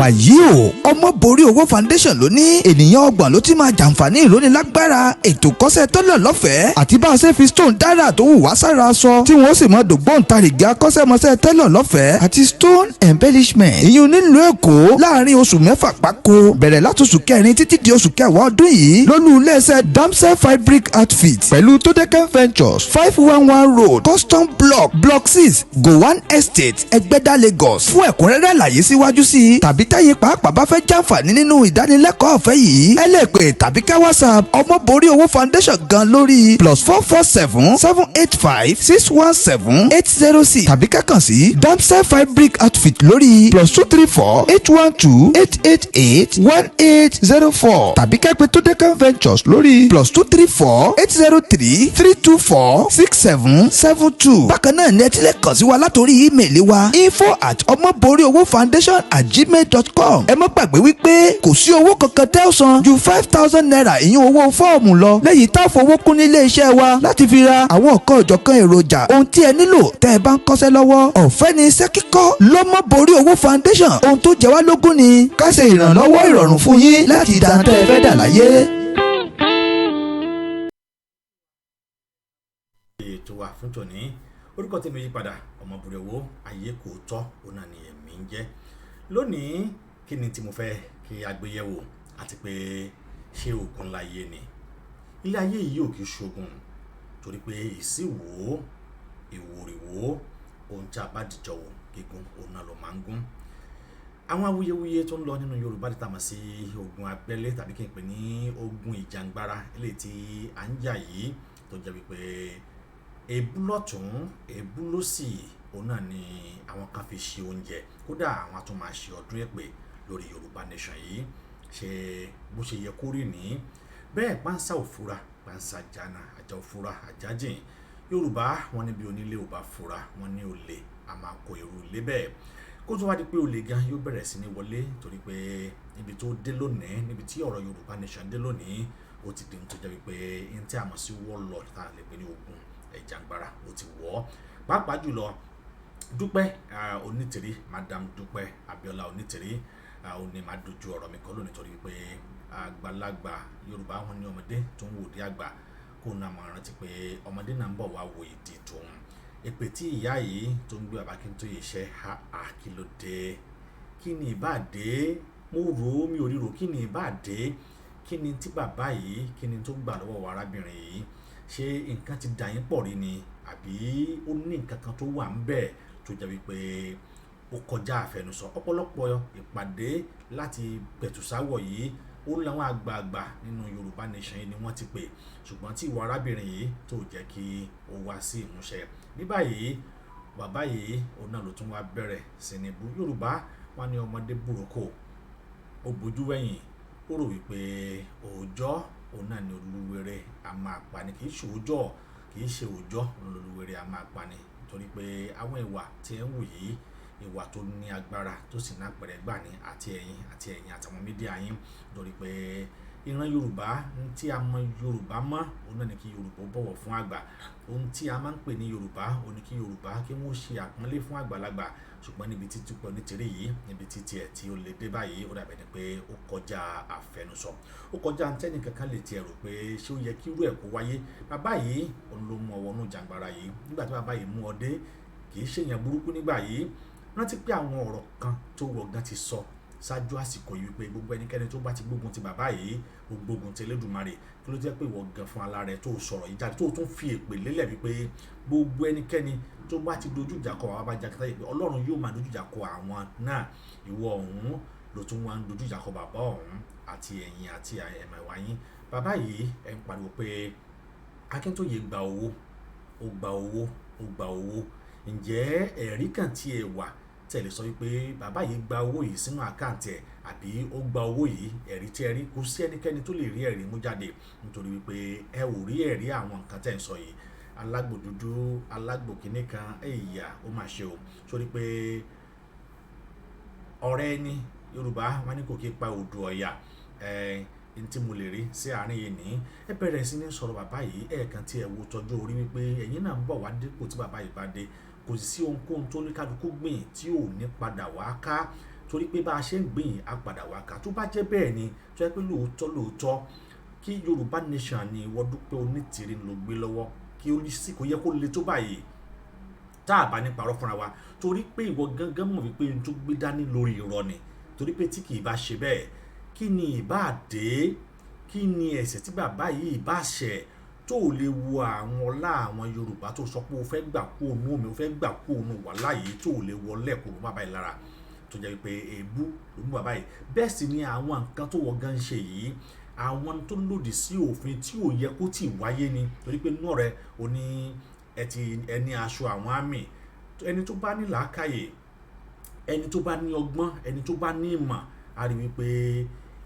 Wàyí o, Ọmọborí Owó Foundation ló ní ènìyàn 30 ló ti máa jàǹfààní ìrónilágbára ètò kọ́ṣẹ́ tọ́lọ̀ lọ́fẹ̀ẹ́ àti bá a ṣe fi stone dára tó wù wá sára aṣọ, tí wọ́n sì mọ dògbóǹtarìgì akọ́ṣẹ́mọṣẹ́ tẹ́lọ̀ lọ́fẹ̀ẹ́ àti stone embellishment, ìyún nílùú Èkó, láàrin oṣù 6 gbáko, bẹ̀rẹ̀ látòṣù kẹrin títí di oṣù kẹwàá ọdún yìí, lólú iléeṣẹ́ Damsel Fabric Outfit pẹ̀lú Todeken Ventures, 511 Road, Custom Block, Block 6, Gowan Estate, Ẹgbẹ́dá, Lagos. Fún ẹ̀kúnrẹ́rẹ́ àlàyé síwájú sí i tàbí táyé pàápàá bá fẹ́ jàǹfààní nínú ìdánilẹ́kọ̀ọ́ ọ̀fẹ́ yìí, ẹ lè pè tàbí ká WhatsApp Ọmọborí Owó Foundation gan lórí +447 785 617 806 tàbí ká kàn sí Damsel Fabric Outfit lórí +234 812 888 1804 tàbí ká pè Todeken Ventures lórí +234 803 324 6772. Bákan náà ní ẹ ti lè kàn sí wa látòrí email wa, info@ọmọboríowófoundation@gmail.com. Ẹ má gbàgbé wípé kò sí owó kankan tẹ́ ó san ju ₦5,000, ìyún owó fọ́ọ̀mù lọ, lẹ́yìn tá a fowó kún nílé iṣẹ́ wa láti fi ra àwọn nǹkan ọ̀jọ̀kan èròjà ohun tí ẹ nílò tẹ́ ẹ bá ń kọ́ṣẹ́ lọ́wọ́. Ọ̀fẹ́ ni iṣẹ́ kíkọ́ lọ́mọborí Owó Foundation. Ohun tó jẹ wá lógún ni ká ṣe ìrànlọ́wọ́ ìrọ̀rùn fún yín láti dáńtẹ́ ẹ fẹ́ dà láyé. Ètò wa fún tòní, orúkọ tèmi yí padà, Ọmọbùrẹ̀ Owó ayé kò tọ́, òun náà ni èmi ń jẹ́. Lónìí, kí ni tí mo fẹ́ kí a gbé yẹ̀wò, àti pé ṣé ogun láyé ni? Ilé ayé yìí ò kì í ṣogun, torí pé ìsìwò ìwòrìwò, ohun tí a bá dìjọ wò gígùn, òun náà ló máa ń gún. Àwọn awuyewuye tó ń lọ nínú Yorùbá tí a mọ̀ sí ogun abẹ́lé, tàbí kí n pè ní ogun ìjàngbara, eléyìí tí à ń jà yìí, tó jẹ́ wípé èébú lọ́tún, èébú lósì, òun náà ni àwọn kan fi ṣe oúnjẹ. Kódà àwọn á tún máa ṣe ọdún èpè lórí Yorùbá Nation yìí. Ṣe bó ṣe yẹ kó rí ní bẹ́ẹ̀? Pánsá ò fura, pánsá jana, àjà ò fura, àjà jìn. Yorùbá wọn ní bí onílé ò bá fura, wọn ní olè a máa kó irú ilé bẹ́ẹ̀. Kó tó wá di pé olè gan yóò bẹ̀rẹ̀ sí ní wọlé, torí pé níbi tó dé lónìí, níbi tí ọ̀rọ̀ Yorùbá Nation dé lónìí, ó ti di ohun tó jẹ́ wípé ní tí a mọ̀ sí warlord, tá a lè pè ní ogun ìjàngbara, ó ti wọ̀ ọ́. Pàápàá jùlọ Dúpẹ́ Onítìrí, Madam Dúpẹ́ Abíọ́lá Onítìrí, ó ní máa dojú ọ̀rọ̀ mi kọ lónìí, torí wípé àgbàlagbà Yorùbá, wọn ní ọmọdé tó ń wò dé àgbà, kó náà máa rántí pé ọmọdé náà ń bọ̀ wá wo ìdí tòun. Èpè tí ìyá yìí tó ń gbé bàbá Akíntóyè ṣe, ha ha, kí ló dé? Kí ni ìbá dé? Mo rò ó, mi ò ríro. Kí ni ìbá dé? Kí ni tí bàbá yìí, kí ni tó gbà lọ́wọ́ wa arábìnrin yìí? Ṣé nǹkan ti dà yín pọ̀ rí ni, àbí ó ní nǹkan kan tó wà ń bẹ̀ tó jẹ́ wípé ó kọjá àfẹnusọ? Ọ̀pọ̀lọpọ̀ ìpàdé láti pẹ̀tùsáwọ̀ yìí, ó láwọn àgbààgbà nínú Yorùbá Nation yìí ni wọ́n ti pè, ṣùgbọ́n tí ìwà arábìnrin yìí tó jẹ́ kí ó wá sí ìmúṣẹ. Ní báyìí, bàbá yìí, òun náà ló tún wá bẹ̀rẹ̀ sí ní bú. Yorùbá wọn ní ọmọdé burúkú, ó bojú wẹ̀yìn, ó rò wípé òòjọ́ òun náà ni olúwere a máa pa ni. Kì í ṣe òòjọ́, kì í ṣe òòjọ́ òun lolúwere a máa pa ni, torí pé àwọn ìwà tí ẹ ń wù yìí, ìwà tó ní agbára tó sì ní àpẹẹrẹ gbà ní, àti ẹ̀yin àti ẹ̀yin àtàwọn media yín, torí pé ìran Yorùbá tí a mọ Yorùbá mọ́, òun náà ni kí Yorùbá bọ̀wọ̀ fún àgbà. Ohun tí a máa ń pè ní Yorùbá, òun ni kí Yorùbá kí wọ́n ṣe àpọ́nlé fún àgbàlagbà. Ṣùgbọ́n níbi tí Dúpẹ́ Onítìrí yìí, níbi tí tiẹ̀ tí ó lè dé báyìí, ó dàbẹ̀ ni pé ó kọjá àfẹnusọ, ó kọjá ntẹ́nì kankan lè tiẹ̀ rò pé ṣé ó yẹ kí irú ẹ̀ kó wáyé. Bàbá yìí, òun ló mú ọ wọnú jàǹgbara yìí. Nígbà tí bàbá yìí mú ọ dé, kì í ṣèyàn burúkú nígbà yìí. Rántí pé àwọn ọ̀rọ̀ kan tó wọ̀ gan ti sọ ṣáájú àsìkò yìí wípé gbogbo ẹnikẹ́ni tó bá ti gbógun ti bàbá yìí, ó gbógun ti Elédùmarè. Kí ló jẹ́ pé ìwọ gan fún ara rẹ tó sọ̀rọ̀ yìí jáde, tó tún fi èpè lélẹ̀ wípé gbogbo ẹnikẹ́ni tó bá ti dojú ìjà kọ bàbá Akíntóyè, pé Ọlọ́run yóò máa dojú ìjà kọ àwọn náà? Ìwọ ọ̀hún ló tún wá ń dojú ìjà kọ bàbá ọ̀hún, àti ẹ̀yin àti ẹ̀mẹ̀wá yín. Bàbá yìí, ẹ̀ ń pariwo pé Akíntóyè gba owó, ó gba owó, ó gba owó. Ǹjẹ́ ẹ̀rí kan tí ẹ wà tẹ̀lé sọ wípé bàbá yìí gba owó yìí sínú account ẹ̀, àbí ó gba owó yìí? Ẹ̀rí tí ẹ rí, kò sí ẹnikẹ́ni tó lè rí ẹ̀rí mú jáde, nítorí wípé ẹ ò rí ẹ̀rí àwọn nǹkan tẹ̀ ń sọ yìí. Alágbò dúdú, alágbò kìíní kan, ẹ̀yà ó mà ṣe o. Sórí pé ọ̀rẹ́ ẹni, Yorùbá wọn ní kò kí pa odò ọ̀yà ẹ̀ n tí mo lè rí sí àárín yìí ní. Ẹ bẹ̀rẹ̀ sí ní sọ̀rọ̀ bàbá yìí, ẹ̀ẹ̀kan tí ẹ wo tọjú orí wípé ẹ̀yin náà ń bọ̀ wá dípò tí bàbá yìí bá dé. Kò sì sí ohunkóhun tó ní kálukú gbìn tí ò ní padà wá ká. Torí pé bá a ṣe ń gbìn, á padà wá ká. Tó bá jẹ́ bẹ́ẹ̀ ni, tó jẹ́ pé lóòótọ́ lóòótọ́ kí Yorùbá Nation ni ìwọ Dúpẹ́ Onítìrí ló gbé lọ́wọ́, kí ó sì kò yẹ kó le tó báyìí, tá a bá ní parọ́ fúnra wa. Torí pé ìwọ gangan mọ̀ wípé n tó gbé dání lórí irọ́ ni. Torí pé tí kì í bá ṣe bẹ́ẹ̀, kí ni ìbá dé? Kí ni ẹ̀ṣẹ̀ tí bàbá yìí bá ṣẹ̀ tó lè wo àwọn ọlá àwọn Yorùbá tó sọ pé o fẹ́ gbà kú òun omi, o fẹ́ gbà kú òun wàhálà yìí, tó lè wọlé kó mú bàbá yìí lára, tó jẹ́ wípé èébú ló mú bàbá yìí? Bẹ́ẹ̀ sì ni àwọn nǹkan tó wọ gan ṣe yìí, àwọn tó lòdì sí òfin tí ò yẹ kó tì wáyé ni. Torí pé nínú ọ̀rẹ́ o ní ẹ ti ẹni aṣọ àwọn àmì, ẹni tó bá ní làákàyè, ẹni tó bá ní ọgbọ́n, ẹni tó bá ní ìmọ̀, á rí wípé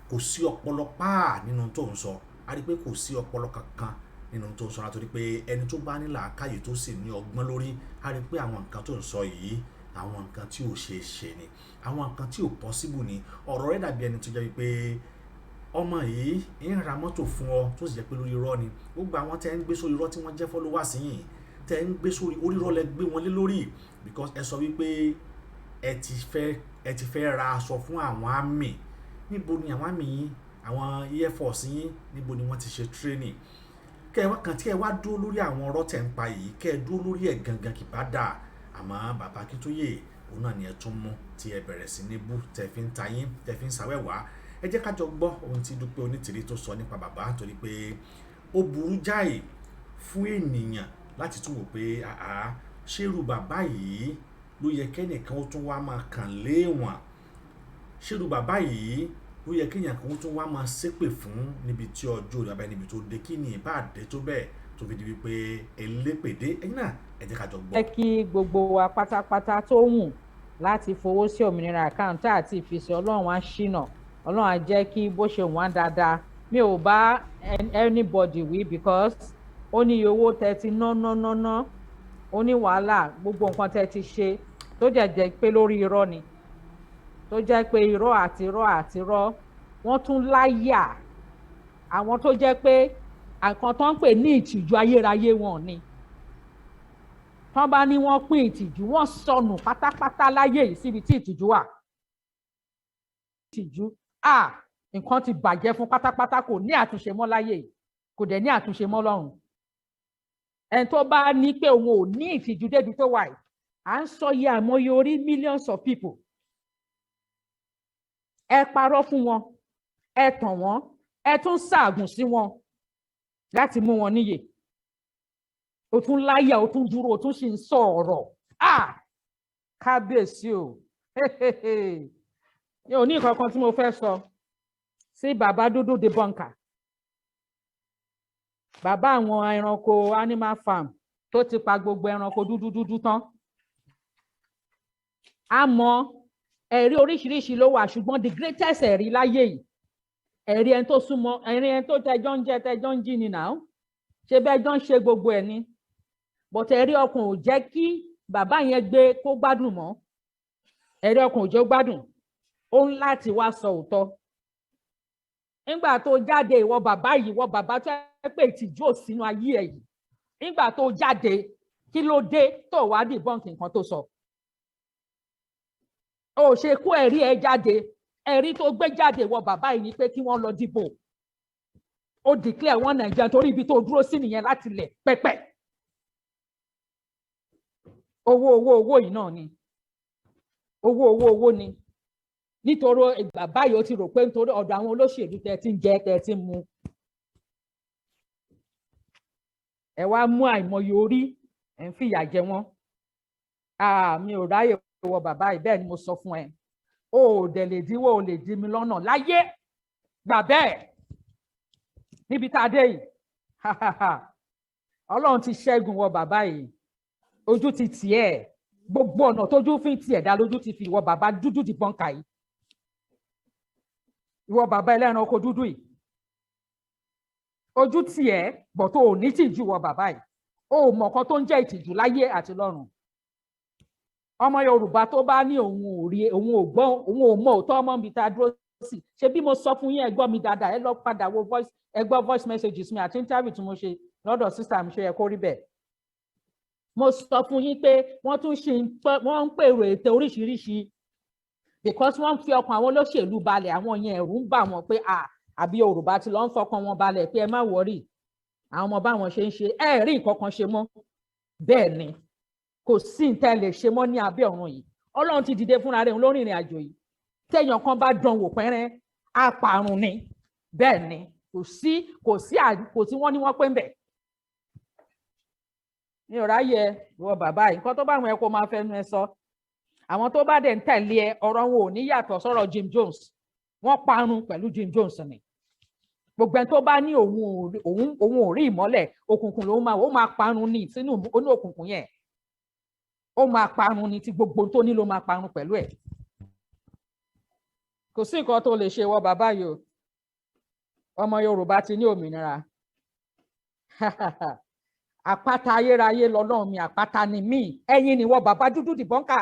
kò sí ọpọlọ páà nínú tó ń sọ. Á rí pé kò sí ọpọlọ kankan nínú tó ń sọ, látòrí pé ẹni tó bá ní làákàyè tó sì ní ọgbọ́n lórí, á rí pé àwọn nǹkan tó ń sọ yìí, àwọn nǹkan tí ò ṣeé ṣe ni, àwọn nǹkan tí ò possible ni. Ọ̀rọ̀ rẹ̀ dàbí ẹni tó jẹ́ wípé ọmọ yìí ń ra mọ́tò fún ọ, tó sì jẹ́ pé lórí irọ́ ni. Gbogbo àwọn tẹ́ ń gbé sórí irọ́ tí wọ́n jẹ́ followers yìí, tẹ́ ń gbé sórí orí irọ́ lẹ gbé wọn lé lórí, because ẹ sọ wípé ẹ ti fẹ́ ra aṣọ fún àwọn army. Níbo ni àwọn army yín, àwọn air force yín, níbo ni wọ́n ti ṣe training? Kẹ́ ẹ wá kàn tí ẹ wá dúró lórí àwọn ọ̀rọ̀ tẹ̀ ń pa yìí, kẹ́ ẹ dúró lórí ẹ̀ gangan kì bá dà. Àmọ́ bàbá Akíntóyè, òun náà ni ẹ tún mú tí ẹ bẹ̀rẹ̀ sí ní bú, tẹ̀ fi ń ta yín, tẹ̀ fi ń sàwẹ́wàá. Ẹ jẹ́ ká jọ gbọ́ ohun tí Dúpẹ́ Onítìrí tó sọ nípa bàbá, torí pé ó burú jáì fún ènìyàn láti tún wò pé àá ṣérú bàbá yìí ló yẹ kẹ́nìkan ó tún wá máa kàn léèwọ̀n, ṣérú bàbá yìí ló yẹ kéèyàn kan ó tún wá máa ṣépè fún níbi tí ọjọ́ orí bàbá níbi tó dé. Kí ni ìbá dé tó bẹ́ẹ̀ tó fi di wípé elépèdé? Ẹ̀yin náà, ẹ jẹ́ ká jọ gbọ́. Jẹ́ kí gbogbo wa pátápátá tó wù láti fowó sí òmìnira account àti ìfisí, Ọlọ́run á ṣínà, Ọlọ́run á jẹ́ kí bó ṣe wọ́n dáadáa. Mi ò bá anybody wí, because ó ní iye owó tẹ́ ti ná ná ná ná, ó ní wàhálà, gbogbo nǹkan tẹ́ ti ṣe tó jẹ́ jẹ́ pé lórí irọ́ ni, tó jẹ́ pé irọ́ àti irọ́ àti irọ́. Wọ́n tún láyà àwọn tó jẹ́ pé nǹkan tó ń pè ní ìtìjú ayérayé wọn ni. Tán bá ní wọ́n pín ìtìjú, wọ́n sọnù pátápátá láyé yìí síbi tí ìtìjú wà. Ìtìjú, à nǹkan ti bàjẹ́ fún pátápátá, kò ní àtúnṣe mọ́ láyé yìí, kò dẹ̀ ní àtúnṣe mọ́ lọ́run. Ẹni tó bá ní pé òun ò ní ìtìjú débi tó wà yìí, à ń sọ iye àìmọye orí, millions of people, ẹ parọ́ fún wọn, ẹ tàn wọ́n, ẹ tún ṣaàgùn sí wọn láti mú wọn níyè. O tún láyà, o tún dúró, o tún sì ń sọ ọ̀rọ̀. Ah, kábíyèsí o! Mi ò ní nǹkan kan tí mo fẹ́ sọ sí bàbá dúdú debunker, bàbá àwọn ẹranko animal farm tó ti pa gbogbo ẹranko dúdú dúdú tán. Àmọ́ ẹ̀rí oríṣiríṣi ló wà, ṣùgbọ́n the greatest ẹ̀rí láyé yìí, ẹ̀rí ẹni tó súnmọ́, ẹ̀rí ẹni tó tẹjọ́ ń jẹ, tẹjọ́ ń jí ni nà ó ṣe bẹ́ẹ̀, jọ ń ṣe gbogbo ẹ̀ ni. But ẹ̀rí ọkàn ò jẹ́ kí bàbá yẹn gbé kó gbádùn mọ́. Ẹ̀rí ọkàn ò jẹ́ ó gbádùn, ó ń láti wá sọ òótọ́. Nígbà tó jáde, ìwọ bàbá yìí, ìwọ bàbá tó ẹ pé ìtìjú ò sínú ayé ẹ yìí, nígbà tó jáde, kí ló dé tó wá debunk nǹkan tó sọ? Ó ṣe kó ẹ̀rí ẹ jáde. Ẹ̀rí tó gbé jáde, ìwọ bàbá yìí, ni pé kí wọ́n lọ dìbò. Ó declare wọn Nàìjíríà, torí ibi tó dúró sí nìyẹn láti lẹ̀ pẹ́pẹ́. Owó, owó, owó yìí náà ni owó, owó, owó ni. Nítorí bàbá yìí, ó ti rò pé nítorí ọ̀dọ̀ àwọn olóṣèlú tẹ́ ti ń jẹ, tẹ́ ti ń mu, ẹ wá mú àìmọye orí, ẹ ń fìyà jẹ wọ́n. Mi ò ráyè wọ bàbá yìí. Bẹ́ẹ̀ ni mo sọ fún ẹ, o ò dẹ̀ lè díwọ́, o lè dí mi lọ́nà láyé. Gbà bẹ́ẹ̀, níbi tá a dé yìí, Ọlọ́run ti ṣẹ́gun wọ bàbá yìí. Ojú ti tì ẹ́, gbogbo ọ̀nà tójú fi ń tiẹ̀ dá lójú ti fi ìwọ bàbá dúdú di pọ́nkà yìí, ìwọ bàbá ẹlẹ́ranko dúdú yìí, ojú tì ẹ́ bọ̀ tó ò ní tìjú. Wọ bàbá yìí, o ò mọ̀ kan tó ń jẹ́ ìtìjú láyé àti lọ́run. Ọmọ Yorùbá tó bá ní òun ò rí, òun ò gbọ́, òun ò mọ òótọ́ ọmọ mi tá a dúró sí. Ṣé bí mo sọ fún yín, ẹ gbọ́ mi dáadáa. Ẹ lọ padà wo voice, ẹ gbọ́ voice messages mi àti interview tí mo ṣe lọ́dọ̀ sister mi. Ṣe yẹ kó rí bẹ́ẹ̀? Mo sọ fún yín pé wọ́n tún ṣe, wọ́n ń pèrò ètò oríṣiríṣi. Because wọ́n ń fi ọkàn àwọn olóṣèlú balẹ̀. Àwọn yẹn, ẹ̀rù ń bà wọ́n pé à àbí Yorùbá ti lọ ń fọkàn wọn balẹ̀ pé ẹ má worry, àwọn ọmọ báwọn ṣe ń ṣe. Ẹ rí nǹkan kan ṣe mọ́. Bẹ́ẹ̀ ni, kò sí ní tẹ́ lè ṣe mọ́ ní abẹ́ ọ̀run yìí. Ọlọ́run ti dìde fúnra rẹ̀ lórí ìrìn àjò yìí. Téèyàn kan bá dán wò pẹ́rẹ́, á parun ni. Bẹ́ẹ̀ ni, kò sí wọ́n ní wọ́n pé ń bẹ̀. Mi ò ráyè ìwọ bàbá yìí. Nǹkan tó bá wọn ẹ kó máa fẹnu ẹ sọ. Àwọn tó bá dẹ̀ ń tẹ̀lé ẹ, ọ̀rọ̀ wọn ò ní yàtọ̀ sọ̀rọ̀ Jim Jones. Wọ́n parun pẹ̀lú Jim Jones ni. Gbogbo ẹni tó bá ní òun ò rí ìmọ́lẹ̀, òkùnkùn lòun máa, ó máa parun ní sínú inú òkùnkùn yẹn. Ó máa parun ní tí gbogbo tó ní ló máa parun pẹ̀lú ẹ̀. Kò sí nǹkan tó lè ṣe wọ bàbá yìí o. Ọmọ Yorùbá ti ní òmìnira. Àpáta ayérayé lọ́lọ́run mi, àpáta ni mí. Ẹ̀yin ni wọ bàbá dúdú dìbọ́nkà,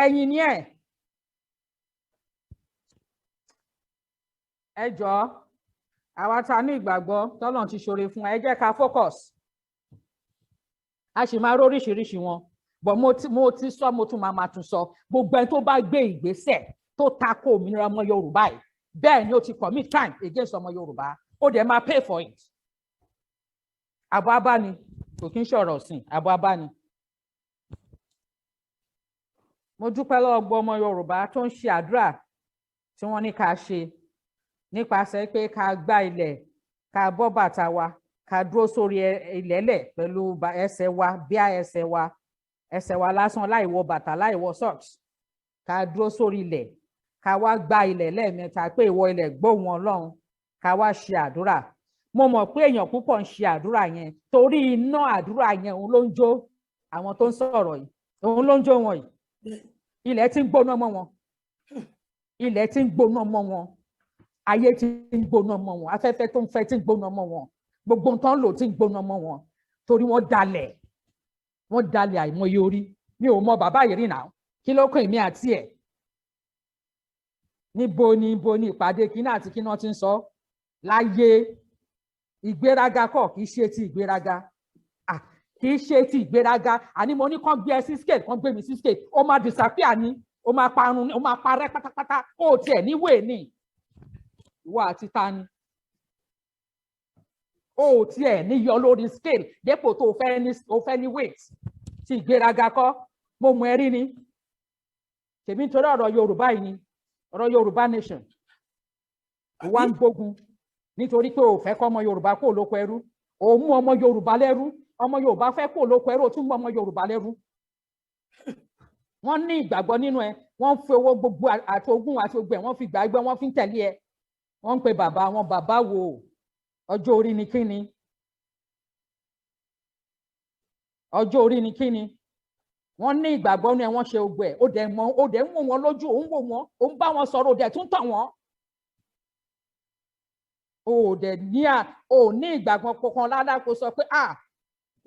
ẹ̀yin ni ẹ̀. Ẹ jọ̀ọ́, àwa ta ní ìgbàgbọ́ tọ́lọ́run ti ṣoore fún wa, ẹ jẹ́ ká focus. A sì máa róríṣiríṣi wọn, but mo ti sọ, mo tún máa tún sọ, gbogbo ẹni tó bá gbé ìgbésẹ̀ tó tako òmìnira ọmọ Yorùbá yìí, bẹ́ẹ̀ ni ó ti commit crime against ọmọ Yorùbá, ó dẹ̀ máa pay for it. Àbọ̀ abáni kò kí ń ṣọ̀rọ̀ sìn, àbọ̀ abáni. Mo dúpẹ́ lọ́wọ́ gbogbo ọmọ Yorùbá tó ń ṣe àdúrà tí wọ́n ní ká ṣe nípasẹ̀ pé ká gbá ilẹ̀, ká bọ́ bàtà wa, ká dúró sórí ilẹ̀lẹ̀ pẹ̀lú ẹsẹ̀ wa, bíá ẹsẹ̀ wa, ẹsẹ̀ wa lásán, láì wọ bàtà, láì wọ socks, ká dúró sórí ilẹ̀, ká wá gbá ilẹ̀ lẹ́ẹ̀mẹ́ta pé ìwọ ilẹ̀, gbóhùn Ọlọ́run, ká wá ṣe àdúrà. Mo mọ̀ pé èèyàn púpọ̀ ń ṣe àdúrà yẹn, torí iná àdúrà yẹn, òun ló ń jó àwọn tó ń sọ̀rọ̀ yìí, òun ló ń jó wọn yìí. Ilẹ̀ tí ń gbóná mọ́ wọn, ilẹ̀ tí ń gbóná mọ́ wọn, ayé tí ń gbóná mọ́ wọn, afẹ́fẹ́ tó ń fẹ́ tí ń gbóná mọ́ wọn, gbogbo nǹkan ń lò tí ń gbóná mọ́ wọn, torí wọ́n dalẹ̀, wọ́n dalẹ̀ àìmọye orí. Mi ò mọ bàbá yìí rìn náà. Kí ló kàn èmi àti ẹ̀? Níbo ni, níbo ni ìpàdé kíná àti kíná ti ń sọ láyé? Ìgbéraga kọ́, kì í ṣe ti ìgbéraga, kì í ṣe ti ìgbéraga. Àní mo ní kán gbé ẹ sí scale, kán gbé mi sí scale, ó máa disappear ni, ó máa parun, ó máa parẹ́ pátápátá. Ó tiẹ̀ níwèé ní ìwọ àti ta ni? Ó tiẹ̀ ní yọ lórí scale dépò tó o fẹ́ ní, o fẹ́ ní weight. Ti ìgbéraga kọ́, mo mọ ẹ rí ni. Tèmi nítorí ọ̀rọ̀ Yorùbá yìí ni, ọ̀rọ̀ Yorùbá nation wá ń gbógun, nítorí pé o fẹ́ kọ́ ọmọ Yorùbá kó lóko ẹrú. O mú ọmọ Yorùbá lẹ́rú. Ọmọ Yorùbá fẹ́ kó lóko ẹrú, o tún mú ọmọ Yorùbá lẹ́rú. Wọ́n ní ìgbàgbọ́ nínú ẹ, wọ́n ń fi owó gbogbo àti ogún àti gbogbo ẹ̀, wọ́n fi gbàgbọ́, wọ́n fi ń tẹ̀lé ẹ. Wọ́n ń pe bàbá wọn. Bàbá wo? Ọjọ́ orí ni kíni? Ọjọ́ orí ni kíni? Wọ́n ní ìgbàgbọ́ nínú ẹ, wọ́n ṣe gbogbo ẹ̀. Ó dẹ̀ mọ̀, ó dẹ̀ ń wò wọ́n lójú, ó ń wò wọ́n, ó ń bá wọn sọ̀rọ̀, ó dẹ̀ tún tàn wọ́n. O ò dẹ̀ ní à, o ò ní ìgbàgbọ́ kankan rárá kó sọ pé, ah,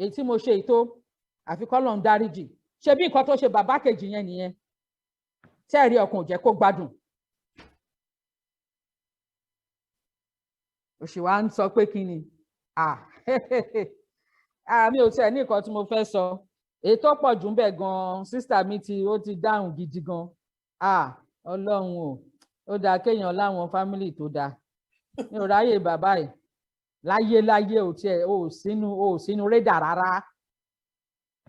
èyí tí mo ṣe ètò, àfi k'Ọlọ́run dáríjì. Ṣe bí nǹkan tó ṣe bàbá kejì yẹn nìyẹn, tẹ́ẹ̀rí ọkàn ò jẹ́ kó gbádùn. Òṣì wa ń sọ pé kí ni? Ah, mi ò tiẹ̀ ní nǹkan tí mo fẹ́ sọ. Èyí tó pọ̀ jù ń bẹ̀ gan-an, sister mi ti, ó ti dáhùn gidi gan. Ah, Ọlọ́run o, ó dáa kéèyàn láwọn family tó dáa. Mi ò ráyè bàbá yìí láyé láyé. Ò tiẹ̀ ò sínú radar rárá.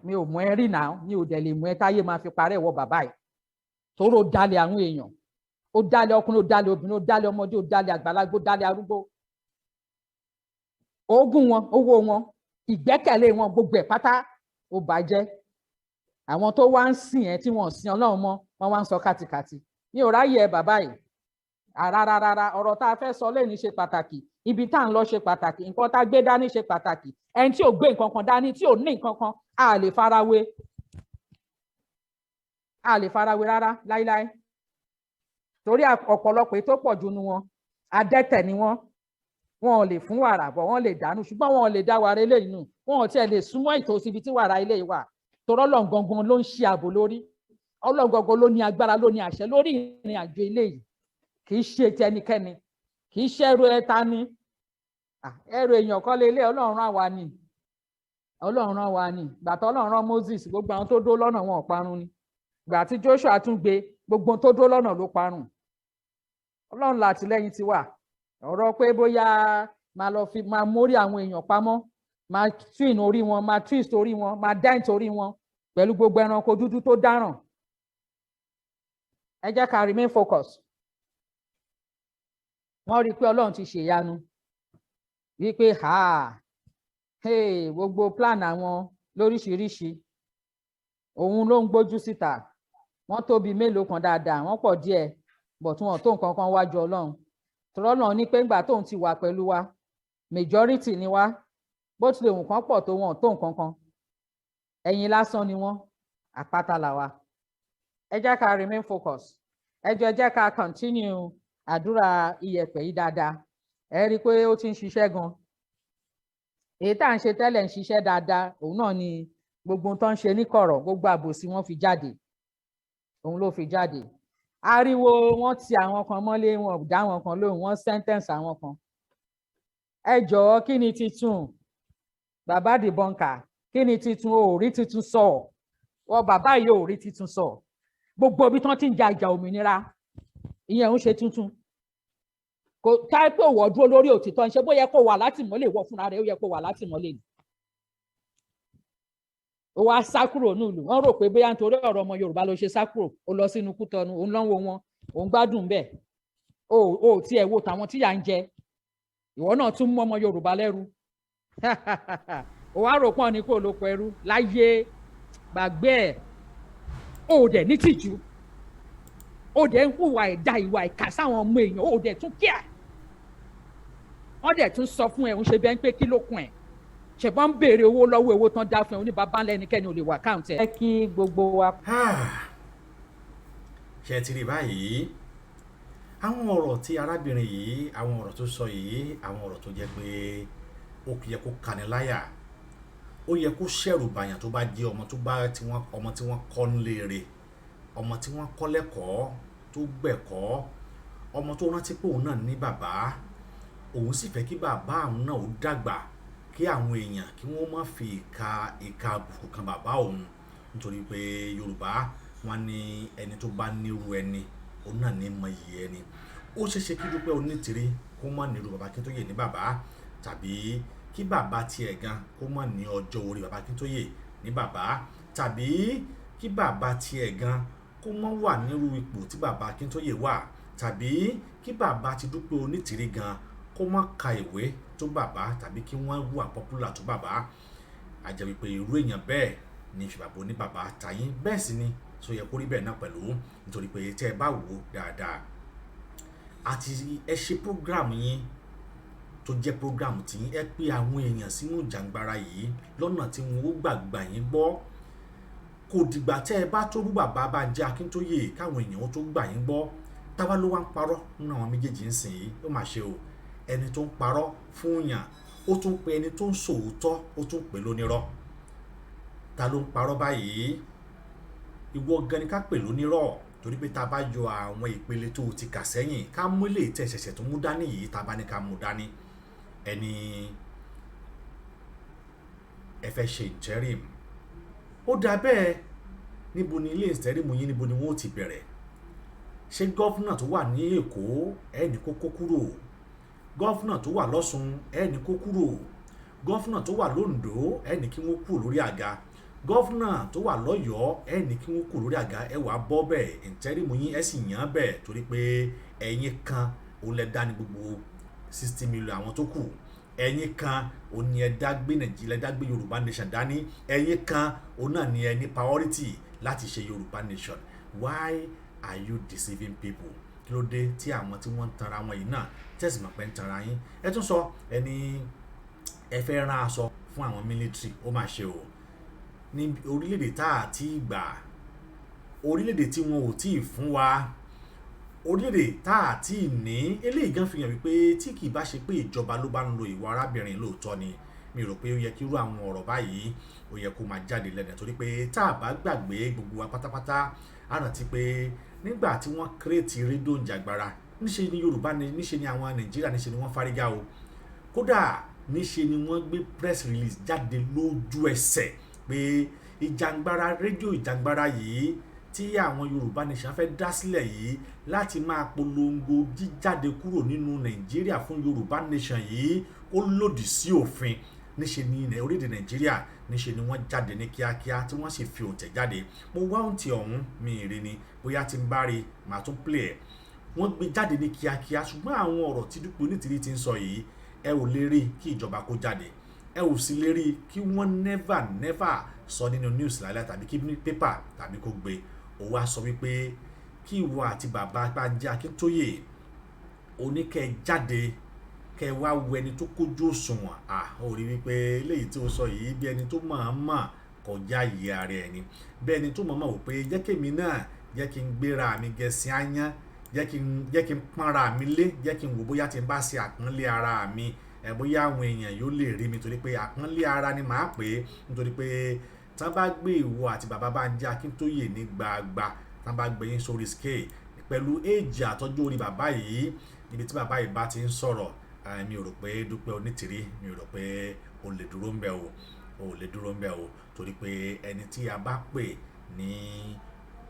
Mi ò mọ ẹ rí náà, mi ò dẹ̀ lè mọ ẹ táyé máa fi parẹ́ ìwọ bàbá yìí, tóró dalẹ̀ àwọn èèyàn. Ó dalẹ̀ ọkùnrin, ó dalẹ̀ obìnrin, ó dalẹ̀ ọmọdé, ó dalẹ̀ àgbàlagbà, ó dalẹ̀ arúgbó. Ogún wọn, owó wọn, ìgbẹ́kẹ̀lé wọn, gbogbo ẹ̀ pátá ó bàjẹ́. Àwọn tó wá ń sìn ẹ́ tí wọ́n sin Ọlọ́run mọ́, wọ́n wá ń sọ kátikàti. Mi ò ráyè ẹ bàbá yìí rárá. Ọ̀rọ̀ tá a fẹ́ sọ lẹ́ni ṣe pàtàkì, ibi tá à ń lọ ṣe pàtàkì, nǹkan tá a gbé dání ṣe pàtàkì. Ẹni tí ò gbé nǹkan kan dání, tí ò ní nǹkan kan, a lè farawé, a lè farawé rárá láíláí, torí ọ̀pọ̀lọpọ̀ èyí tó pọ̀ jù nu wọn, adẹ́tẹ̀ ni wọ́n. Wọn ò lè fún wàrà bọ̀, wọ́n lè dànù, ṣùgbọ́n wọn ò lè dá wàrà eléyìí nù. Wọn ò tiẹ̀ lè súnmọ́ ìtòsí ibi tí wàrà eléyìí wà, torí Ọlọ́run gangan ló ń ṣe ààbò lórí. Ọlọ́run gangan ló ní agbára, ló ní àṣẹ lórí ìrìn àjò eléyìí. Kì í ṣe ti ẹnikẹ́ni, kì í ṣe ẹrù ẹta ni. Ẹrù èèyàn kọ́ lélẹ̀. Ọlọ́run rán wa ni, Ọlọ́run rán wa ni. Gbàtọ́ Ọlọ́run rán Moses, gbogbo àwọn tó dó lọ́nà wọn ò parun ni. Gbà tí Joshua tún gbé, Gbogbo ohun tó dúró lọ́nà ló parun. Ọlọ́run látìlẹ́yìn ti wà. Ọ̀rọ̀ pé bóyá máa lọ fi máa mórí àwọn èèyàn pamọ́, máa twin orí wọn, máa twist orí wọn, máa dent orí wọn pẹ̀lú gbogbo ẹranko dúdú tó dáràn. Ẹ jẹ́ ká remain focus. Wọ́n rí i pé Ọlọ́run ti ṣèyanu wípé ha, hey, gbogbo plan àwọn lóríṣiríṣi, òun ló ń gbójú síta. Wọ́n tóbi mélòó kan dáadáa, wọ́n pọ̀ díẹ̀, but wọn tó nǹkan kan wájú Ọlọ́run. Tọ́lọ́ náà ní pé ńgbà tóun ti wà pẹ̀lú wa, majority ni wá. Bó tilẹ̀ wù kán pọ̀ tó, wọn tó nǹkan kan, ẹ̀yin lásán ni wọ́n, àpáta làwa. Ẹ jẹ́ ká remain focus. Ẹ jọ̀ọ́, ẹ jẹ́ ká continue àdúrà iyẹ̀pẹ̀ yìí dáadáa. Ẹ rí i pé ó ti ń ṣiṣẹ́ gan. Èyí tá à ń ṣe tẹ́lẹ̀ ń ṣiṣẹ́ dáadáa. Òun náà ni gbogbo ohun tó ń ṣe níkọ̀rọ̀, gbogbo àbòsí wọn fi jáde, òun ló fi jáde. Ariwo wọn ti àwọn kan mọ́lé, wọn ò dá wọn kan lóhùn, wọn sentence àwọn kan. Ẹ jọ̀ọ́, kí ni titun, bàbá dìbọnkà? Kí ni titun? Ò rí titun sọ. Wọ bàbá yìí, ò rí titun sọ. Gbogbo ibi tí wọ́n ti ń ja ìjà òmìnira, ìyẹn ń ṣe tuntun. Kò táìpé òwò dúró lórí òtítọ́ ń ṣe bóyá kó wà látìmọ́lé. Wọ fúnra rẹ̀, ó yẹ kó wà látìmọ́lé ni. Ó wá sá kúrò nílùú. Wọ́n rò pé bóyá nítorí ọ̀rọ̀ ọmọ Yorùbá ló ṣe sá kúrò. Ó lọ sínú Kútọnu, òun lọ́wọ́ wọn, òun gbádùn bẹ́ẹ̀. Ó tiẹ̀ wo tàwọn tíyà ń jẹ. Ìwọ náà tún mú ọmọ Yorùbá lẹ́rú. Ó wá rò pọ́n ní kó lóko ẹrú láyé. Gbàgbé ẹ̀. Ó dẹ̀ ní tìjú, ó dẹ̀ ń hùwà ẹ̀dá, ìwà ìkà sáwọn ọmọ èèyàn. Ó dẹ̀ tún kíá, wọ́n dẹ̀ tún sọ fún ẹ̀ ń ṣe bẹ́ẹ̀ ń pé kí ló kún ẹ̀ ṣẹ̀bọ́n ń béèrè owó lọ́wọ́ owó tán dá fún ẹ oníbàbá ńlá, ẹnikẹ́ni ò lè wà káùntì ẹ̀. Ẹ kí gbogbo wa. Ṣe ti rí báyìí àwọn ọ̀rọ̀ tí arábìnrin yìí, àwọn ọ̀rọ̀ tó sọ yìí, àwọn ọ̀rọ̀ tó jẹ́ pé ó yẹ kó kani láyà, ó yẹ kó ṣẹ̀rù bàyàn tó bá jẹ́ ọmọ tó bá tí wọ́n, ọmọ tí wọ́n kọ́ níléere, ọmọ tí wọ́n kọ́ lẹ́kọ̀ọ́, tó gbẹ̀kọ́, ọmọ tó rántí pé òun náà ní bàbá, òun sì fẹ́ kí bàbá òun náà ó dàgbà, kí àwọn èèyàn kí wọ́n má fi ìka àbùkù kan bàbá òun. Nítorí pé Yorùbá wọn ní ẹni tó bá nírú ẹni, òun náà ní mọ iyì ẹni. Ó ṣeéṣe kí Dúpẹ́ Onítìrí kó má nírú bàbá Akíntóyè ní bàbá, tàbí kí bàbá tiẹ̀ gan kó má ní ọjọ́ orí bàbá Akíntóyè ní bàbá, tàbí kí bàbá tiẹ̀ gan kó má wà nírú ipò tí bàbá Akíntóyè wà, tàbí kí bàbá ti Dúpẹ́ Onítìrí gan kó má ka ìwé tó bàbá, tàbí kí wọ́n wà popular tó bàbá. A jẹ́ wípé irú èèyàn bẹ́ẹ̀ ní fi bàbá oníbàbá tayín. Bẹ́ẹ̀ sì ni tó yẹ kó rí bẹ́ẹ̀ náà pẹ̀lú, nítorí pé tẹ́ ẹ bá wò ó dáadáa àti ẹ ṣe program yín tó jẹ́ program tí ẹ pé àwọn èèyàn sínú ìjàngbara yìí lọ́nà tí wọn ó gbàgbà yín gbọ́. Kò dìgbà tẹ́ ẹ bá tó bú bàbá Bánjí Akíntóyè káwọn èèyàn ó tó gbà yín gbọ́. Táwa ló wá ń parọ́ nínú àwọn méjèèjì ń sìn yìí? Ó mà ṣe o. Ẹni tó ń parọ́ fún yàn, ó tún pe ẹni tó ń sòótọ́, ó tún pè lónírọ́. Ta ló ń parọ́ báyìí? Ìwọ gan ni ká pè lónírọ́, torí pé tá a bá yọ àwọn ìpele tó o ti kà sẹ́yìn, ká mú lè tẹ̀ ṣẹ̀ṣẹ̀ tó mú dání yìí, tá a bá ní ká mú dání, ẹni ẹ fẹ́ ṣe interim, ó dà bẹ́ẹ̀. Níbo ni ilé interim yín? Níbo ni wọ́n ó ti bẹ̀rẹ̀? Ṣé governor tó wà ní Èkó ẹ ní kó kó kúrò? Governor tó wà lọ́ṣun ẹ ní kó kúrò? Governor tó wà lóńdó ẹ ní kí wọ́n kúrò lórí àga? Governor tó wà lọ́yọ̀ọ́ ẹ ní kí wọ́n kúrò lórí àga? Ẹ wàá bọ́ bẹ́ẹ̀, interim yín, ẹ sì yàn án bẹ́ẹ̀, torí pé ẹ̀yin kan òun lẹ dá ní gbogbo 60 million àwọn tó kù. Ẹ̀yin kan òun ni ẹ dá gbé Nàìjíríà, ẹ dá gbé Yorùbá nation dání. Ẹ̀yin kan òun náà ni ẹ ní priority láti ṣe Yorùbá nation. Why are you deceiving people? Kí ló dé tí àwọn tí wọ́n ń tanra wọn yìí náà tẹ̀sí mọ̀ pé ń tanra yín? Ẹ tún sọ ẹni ẹ fẹ́ rán aṣọ fún àwọn military. Ó mà ṣe o. Ní orílẹ̀-èdè tá a ti gbà, orílẹ̀-èdè tí wọn ò tí ì fún wa, orílẹ̀-èdè tá a ti ní, eléyìí gan fi hàn wípé tí kì í bá ṣe pé ìjọba ló bá ń lo ìwà arábìnrin lóòótọ́ ni, mi rò pé ó yẹ kí irú àwọn ọ̀rọ̀ báyìí ó yẹ kó máa jáde lẹ́nu. Torí pé tá a bá gbàgbé, gbogbo wa pátápátá á rántí pé nígbà tí wọ́n create rédíò ìjàgbara, níṣe ni Yorùbá ní, níṣe ni àwọn Nàìjíríà, níṣe ni wọ́n fárígá o. Kódà níṣe ni wọ́n gbé press release jáde lójú ẹsẹ̀ pé ìjàngbara, rédíò ìjàngbara yìí Tí àwọn Yorùbá Nation fẹ́ dá sílẹ̀ yìí láti máa polongo jíjáde kúrò nínú Nàìjíríà fún Yorùbá Nation yìí, ó lòdì sí òfin. Níṣe ní orílẹ̀-èdè Nàìjíríà, níṣe ni wọ́n jáde ní kíákíá tí wọ́n sì fi òǹtẹ̀ jáde. Mo wá òǹtẹ̀ ọ̀hún, mi ì rí ni. Bóyá tí ń bá rí, màá tún play ẹ̀. Wọ́n gbé jáde ní kíákíá, ṣùgbọ́n àwọn ọ̀rọ̀ tí Dúpẹ́ Onítìrí ti ń sọ yìí, ẹ ò lè rí kí ìjọba kó jáde, ẹ ò sì lè rí kí wọ́n never never sọ nínú news láìláì tàbí kí paper tàbí kó gbé. Ó wá sọ wípé kí ìwọ àti bàbá Bánjí Akíntóyè oníkẹ́ jáde, kẹ́ wá wo ẹni tó kójú òṣùwọ̀n. À ó rí wípé eléyìí tí ó sọ yìí, bí ẹni tó mọ̀ọ́mọ̀ kọjá yìí ara ẹni, bí ẹni tó mọ̀ọ́mọ̀ wò pé jẹ́ kémi náà, jẹ́ kí n gbéra mi gẹ̀ẹ́sì áyán, jẹ́ kí n pọ́nra mi lé, jẹ́ kí n wò bóyá tí n bá ṣe àpọ́nlé ara mi ẹ̀, bóyá àwọn èèyàn yóò lè rí mi, torí pé àpọ́nlé ara ni màá pè é. Nítorí pé tí wọ́n bá gbé ìwọ àti bàbá Bánjí Akíntóyè ní gbagba, tí wọ́n bá gbé yín sórí scale pẹ̀lú éèjì àtọ́jú orí bàbá yìí, níbi tí bàbá yìí bá ti ń sọ̀rọ̀, mi ò rò pé Dúpẹ́ Onítìrí, mi ò rò pé o lè dúró ń bẹ̀ o, o lè dúró ń bẹ̀ o, torí pé ẹni tí a bá pè ní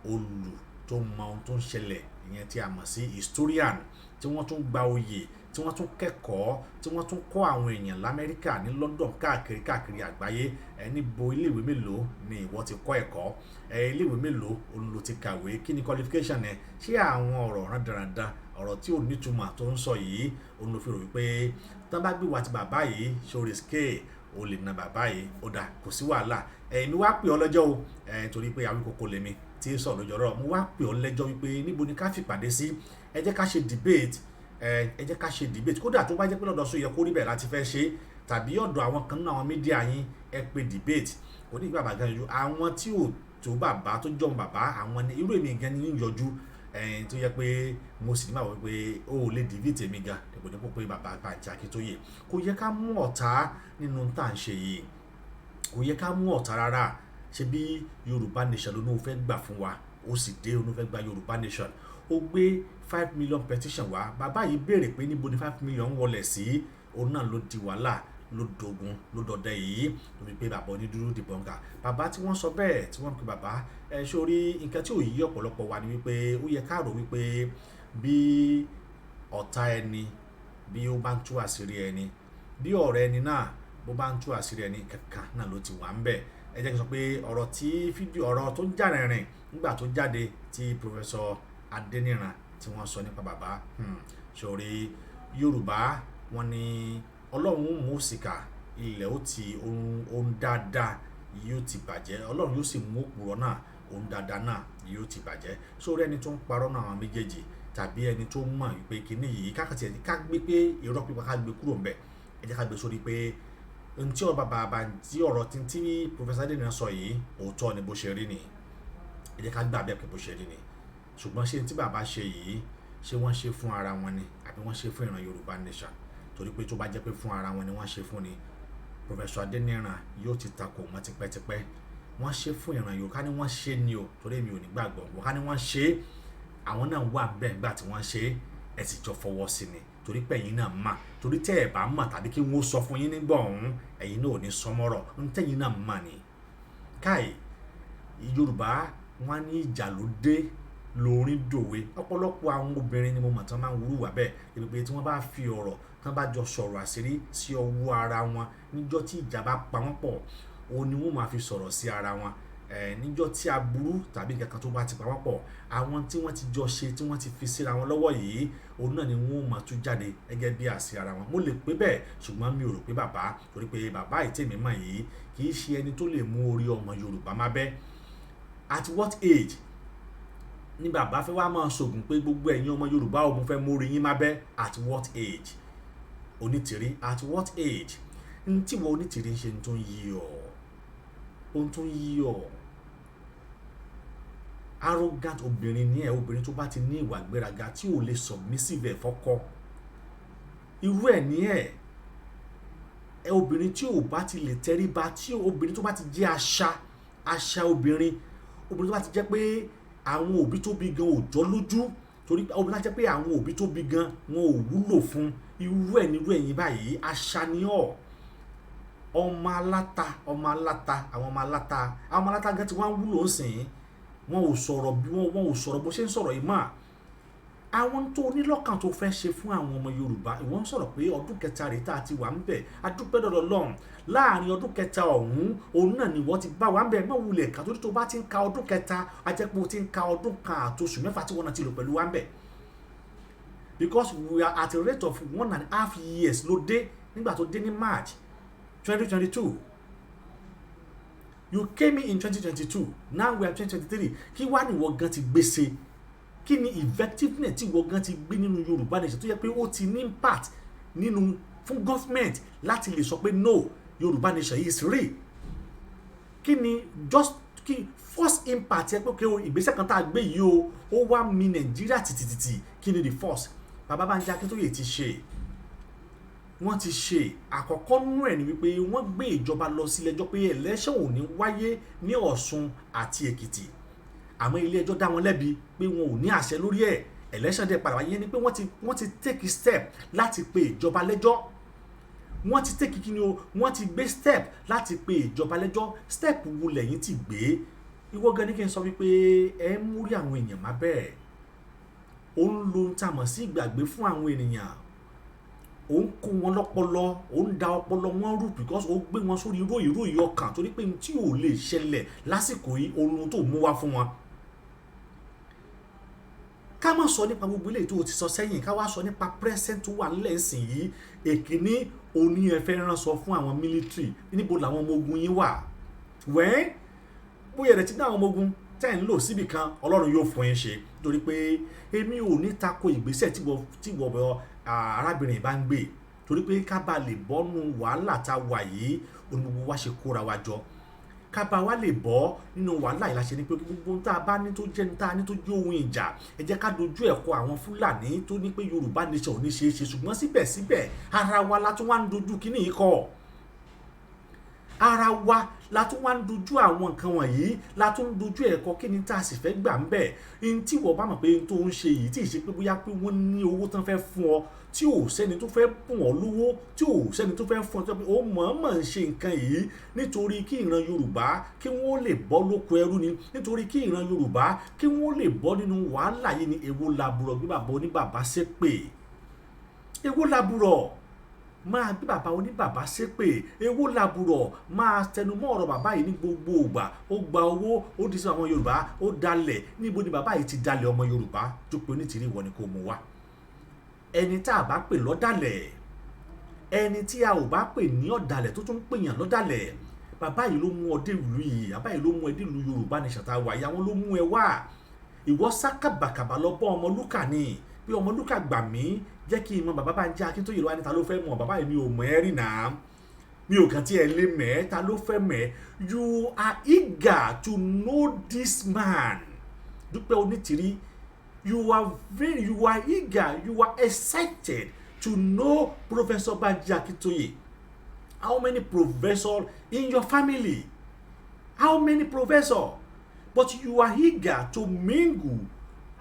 olù tó mọ ohun tó ń ṣẹlẹ̀, ìyẹn tí a mọ̀ sí historian, tí wọ́n tún gba oyè, tí wọ́n tún kẹ́kọ̀ọ́, tí wọ́n tún kọ́ àwọn èèyàn l'Amẹ́ríkà, ní London, káàkiri káàkiri àgbáyé. Ẹ níbo iléèwé mélòó ni ìwọ ti kọ́ ẹ̀kọ́? Ẹ iléèwé mélòó òun ló ti kàwé? Kí ni qualification ẹ? Ṣé àwọn ọ̀rọ̀ rádaràda, ọ̀rọ̀ tí ò nítumọ̀ tó ń sọ yìí, òun ló fi rò wípé tán bá gbé wa ti bàbá yìí sórí scale, o lè na bàbá yìí? Ó dà, kò sí wàhálà. Ẹ̀yin wá pè ọ́ lọ́jọ́ o ẹ̀, torí pé Awíkókó lèmi tí sọ̀rọ̀ lójọ́ rọ̀. Mo wá pè ọ́ lẹ́jọ́ wípé níbo ni ká fìpàdé sí? Ẹ jẹ́ ká ṣe debate, ẹ jẹ́ ká ṣe debate. Kódà tó bá jẹ́ pé lọ́dọ̀ sọ yẹ kó rí bẹ́ẹ̀ láti fẹ́ ṣe, tàbí ọ̀dọ̀ àwọn kan nínú àwọn media yín, ẹ pé debate. Kò ní ìgbà bàbá yọjú, àwọn tí ò tó bàbá tó jọ̀ bàbá, àwọn ni irú èmi gan ni ń yọjú ẹ̀ẹ́n, tó yẹ pé mo sì ní bàbá wípé ó lè defeat èmi gan dípò dípò pé bàbá Bánjí Akíntóyè. Kò yẹ ká mú ọ̀tá nínú tá à ń ṣe yìí, kò yẹ ká mú ọ̀tá rárá. Ṣe bí Yorùbá Nation ló ní o fẹ́ gbà fún wa, ó sì dé, ó ní o fẹ́ gba Yorùbá Nation, ó gbé 5 million petition wá. Bàbá yìí béèrè pé níbo ni 5 million wọlé sí. Òun náà ló di wàhálà, ló dogun, ló dọdẹ yìí, lórí pé bàbá onídùúró dìbọn ká bàbá tí wọ́n sọ bẹ́ẹ̀ tí wọ́n pe bàbá ẹ sórí. Nǹkan tí ò yí ọ̀pọ̀lọpọ̀ wa ni wípé ó yẹ ká rò wípé bí ọ̀tá ẹni bí ó bá ń tú àṣírí ẹni, bí ọ̀rẹ́ ẹni náà bó bá ń tú àṣírí ẹni kankan náà ló ti wà ń bẹ̀. Ẹ jẹ́ kí n sọ pé ọ̀rọ̀ tí fídíò, ọ̀rọ̀ tó ń jà rìnrìn nígbà tó jáde tí Professor Adéníran tí wọ́n sọ nípa bàbá sórí Yorùbá, wọ́n ní Ọlọ́run mú òṣìkà ilẹ̀, ó ti ohun dáadáa yóò ti bàjẹ́, Ọlọ́run yóò sì mú òpùrọ̀ náà, ohun dáadáa náà yóò ti bàjẹ́. Sórí ẹni tó ń parọ́ náà, àwọn méjèèjì, tàbí ẹni tó mọ̀ wípé kíní yìí kákàtì ẹ̀ ká gbé pé irọ́ pípa, ká gbé kúrò ńbẹ̀. Ẹ jẹ́ ká gbé sórí pé ohun tí ọ̀rọ̀ bàbá tí ọ̀rọ̀ tí Professor Adéníran sọ yìí, òótọ́ ni, bó ṣe rí ni. Ẹ jẹ́ ká gbà bẹ́ẹ̀ pé bó ṣe rí ni. Ṣùgbọ́n ṣé tí bàbá ṣe yìí, ṣé wọ́n ṣe fún ara wọn ni, àbí wọ́n ṣe fún ìran Yorùbá Nation? Torí pé tó bá jẹ́ pé fún ara wọn ni wọ́n ṣe fún ni, Professor Adéníran yóò ti takò wọ́n tipẹ́tipẹ́. Wọ́n ṣe fún ìran Yorùbá, ká ní wọ́n ṣe ni o, torí èmi ò ní gbàgbọ́ wọ́n. Ká ní wọ́n ṣe, àwọn náà wà bẹ́ẹ̀ nígbà tí wọ́n ṣe, ẹ sì jọ fọwọ́ sí ni, torí pé ẹ̀yin náà mà. Torí tẹ́ ẹ̀ bá mọ̀ tàbí kí wọ́n sọ fún yín nígbà ọ̀hún, ẹ̀yin náà ò ní sọmọ́rọ̀ ń tẹ́yin náà mà ní. Káì, Yorùbá wọn ní ìjà ló dé lórin dòwe. Ọ̀pọ̀lọpọ̀ àwọn obìnrin ni mo mọ̀ tí wọ́n máa ń wúrú wà bẹ́ẹ̀, débi pé tí wọ́n bá fi ọ̀rọ̀, tí wọ́n bá jọ sọ̀rọ̀ àṣírí sí ọwọ́ ara wọn, níjọ́ tí ìjà bá pa wọ́n pọ̀, òun ni wọ́n máa fi sọ̀rọ̀ sí ara wọn. Níjọ́ tí aburú tàbí nǹkan kan tó bá ti pa wọ́n pọ̀, àwọn tí wọ́n ti jọ ṣe, tí wọ́n ti fi síra wọn lọ́wọ́ yìí, òun náà ni wọ́n máa tú jáde gẹ́gẹ́ bí àṣì ara wọn. Mo lè pé bẹ́ẹ̀, ṣùgbọ́n mi ò rò pé bàbá, torí pé bàbá ìtẹ̀mí mọ̀ yìí kì í ṣe ẹni tó lè mú orí ọmọ Yorùbá má bẹ́. At what age ní bàbá fẹ́ wá máa ṣògùn pé gbogbo ẹ̀yin ọmọ Yorùbá ò, mo fẹ́ mú orí yín má bẹ́? At what age, Onítìrí? At what age? N tí wọ́n Onítìrí ń ṣe tó ń yí ọ, ohun tó ń yí ọ. Arrogant obìnrin ní ẹ, obìnrin tó bá ti ní ìwà gbéraga, tí ò lè submissive ẹ̀ fọ́kọ, irú ẹ̀ ní ẹ̀ ẹ. Obìnrin tí ò bá ti lè tẹríba, tí obìnrin tó bá ti jẹ́ àṣà àṣà obìnrin, obìnrin tó bá ti jẹ́ pé àwọn òbí tó bí gan ò jọ lójú, torí obìnrin tó bá jẹ́ pé àwọn òbí tó bí gan wọn ò wúlò fún, irú ẹ̀ nírú ẹ̀yìn báyìí, àṣà ni ọ́. Ọmọ aláta, ọmọ aláta, àwọn ọmọ aláta, àwọn ọmọ aláta gan tí wọ́n ń wúlò ń sìn. Wọn ò sọ̀rọ̀ bí wọn ò sọ̀rọ̀ bó ṣe ń sọ̀rọ̀ yìí mọ́. Àwọn tó onílọ́kàn tó fẹ́ ṣe fún àwọn ọmọ Yorùbá, ìwọ ń sọ̀rọ̀ pé ọdún 3 rèé tá a ti wà ń bẹ̀. Adúpẹ́ dọ̀dọ̀ lọ́hùn. Láàrin ọdún 3 ọ̀hún, òun náà ni wọ́n ti bá wa ń bẹ̀. Mọ́ wulẹ̀ ká, torí tó bá ti ń ka ọdún 3, a jẹ́ pé o ti ń ka ọdún 1 àti oṣù 6 tí wọ́n náà ti lò pẹ̀lú wa ń bẹ̀, because we are at a rate of 1.5 years ló dé. Nígbà tó dé ní March 2022, you came in 2022, now we are 2023. Kí wá ní ìwọ gan ti gbèsè? Kí ni effectiveness tí ìwọ gan ti gbé nínú Yorùbá Nation tó yẹ pé ó ti ní impact nínú fún government láti lè sọ pé, "No, Yorùbá Nation is real"? Kí ni just kí first impact yẹ pé kí o ìgbésẹ̀ kan tá a gbé yìí o, ó wá mi Nàìjíríà tìtìtìtì? Kí ni the first bàbá Bánjí Akíntóyè ti ṣe? Wọ́n ti ṣe àkọ́kọ́ nínú ẹ̀ ní wípé wọ́n gbé ìjọba lọ sílé ẹjọ́ pé election ò ní wáyé ní Ọ̀ṣun àti Èkìtì, àmọ́ ilé ẹjọ́ dá wọn lẹ́bi pé wọn ò ní àṣẹ lórí ẹ̀. Election dẹ̀ padà wáyé. Ni pé wọ́n ti take step láti pe ìjọba lẹ́jọ́. Wọ́n ti take, kí ni o, wọ́n ti gbé step láti pe ìjọba lẹ́jọ́. Step wo lẹ́yìn ti gbé? Ìwọ gan ni kí n sọ wípé ẹ ń múrí àwọn èèyàn má bẹ́ẹ̀. Ó ń lo ohun tá a mọ̀ sí ìgbàgbé fún àwọn ènìyàn, ó ń kó wọn lọ́pọlọ, ó ń da ọpọlọ wọn rú, because ó gbé wọn sórí ròyìn ròyìn ọkàn, torí pé tí ò lè ṣẹlẹ̀ lásìkò yìí, ohun tó mú wá fún wọn. Ká má sọ nípa gbogbo eléyìí tó o ti sọ sẹ́yìn, ká wá sọ nípa present tó wà nílẹ̀ ìsìn yìí. Èkíní, òní ẹ fẹ́ rán sọ fún àwọn military. Níbo làwọn ọmọ ogun yín wà? Wẹ́n, bóyá ẹ̀ ti ní àwọn ọmọ ogun tẹ́ ń lò síbì kan, Ọlọ́run yóò fún yín ṣe, torí pé èmi ò ní tako ìgbésẹ̀ tí wọ́n bọ arábìnrin bá ń gbé, torí pé ká bá lè bọ́nú wàhálà tá a wà yìí, òní gbogbo wa ṣe kóra wa jọ. Ká bá wa lè bọ́ nínú wàhálà yìí la ṣe ní pé gbogbo tá a bá ní tó jẹ́, tá a ní tó jẹ́ ohun ìjà, ẹ jẹ́ ká dojú ẹ̀ kọ àwọn Fúlàní tó ní pé Yorùbá Nation ò ní ṣe é ṣe. Ṣùgbọ́n síbẹ̀síbẹ̀, ara wa la tún wá ń dojú kíní yìí kọ. Ara wa la tún wá ń dojú àwọn nǹkan wọ̀nyí, la tún ń dojú ẹ̀ kọ. Kí ni tá a sì fẹ́ gbà ń bẹ̀? N tí wọ́n bá mọ̀ pé n tó ń ṣe yìí, tí ì ṣe pé bóyá pé wọ́n ní owó tán fẹ́ fún ọ, tí ò sẹ́ni tó fẹ́ bùn ọ́ lówó, tí ò sẹ́ni tó fẹ́ fún ọ, tó pé ó mọ̀ọ́mọ̀ ń ṣe nǹkan yìí nítorí kí ìran Yorùbá kí wọ́n lè bọ́ lóko ẹrú ni, nítorí kí ìran Yorùbá kí wọ́n lè bọ́ nínú wàhálà yìí ni, èwo làbúrò gbé bàbá oníbàbá ṣépè? Èwo làbúrò máa gbé bàbá oníbàbá ṣépè? Èwo làbúrò máa tẹnumọ́ ọ̀rọ̀ bàbá yìí ní gbogbo ìgbà? Ó gba owó, ó di sí àwọn Yorùbá, ó dalẹ̀. Níbo ni bàbá yìí ti dalẹ̀ ọmọ Yorùbá? Dúpẹ́ Onítìrí, ìwọ ni kò mú wá. Ẹni tá a bá pè lọ́dàlẹ̀, ẹni tí a ò bá pè ní ọ̀dàlẹ̀ tó tún ń pèyàn lọ́dàlẹ̀, bàbá yìí ló mú ọ dé ìlú yìí. Bàbá yìí ló mú ẹ dé ìlú Yorùbá Nation tá a wà yìí. Àwọn ló mú ẹ wá. Ìwọ sá kàbàkàbà lọ bọ́ Ọmọlúkà ni pé, "Ọmọlúkà, gbà mí, jẹ́ kí n mọ bàbá Bánjí Akíntóyè." Lọ́wọ́ ní, "Ta ló fẹ́ mọ̀ bàbá yìí? Mi ò mọ̀ ẹ́ rí náà, mi ò kàn tí ẹ lé mẹ́. Ta ló fẹ́ mẹ́?" You are eager to know this man, Dúpẹ́ Onítìrí. You are eager, you are excited to know Professor Banji Akintoye. How many professor in your family? How many professor? But you are eager to mingle,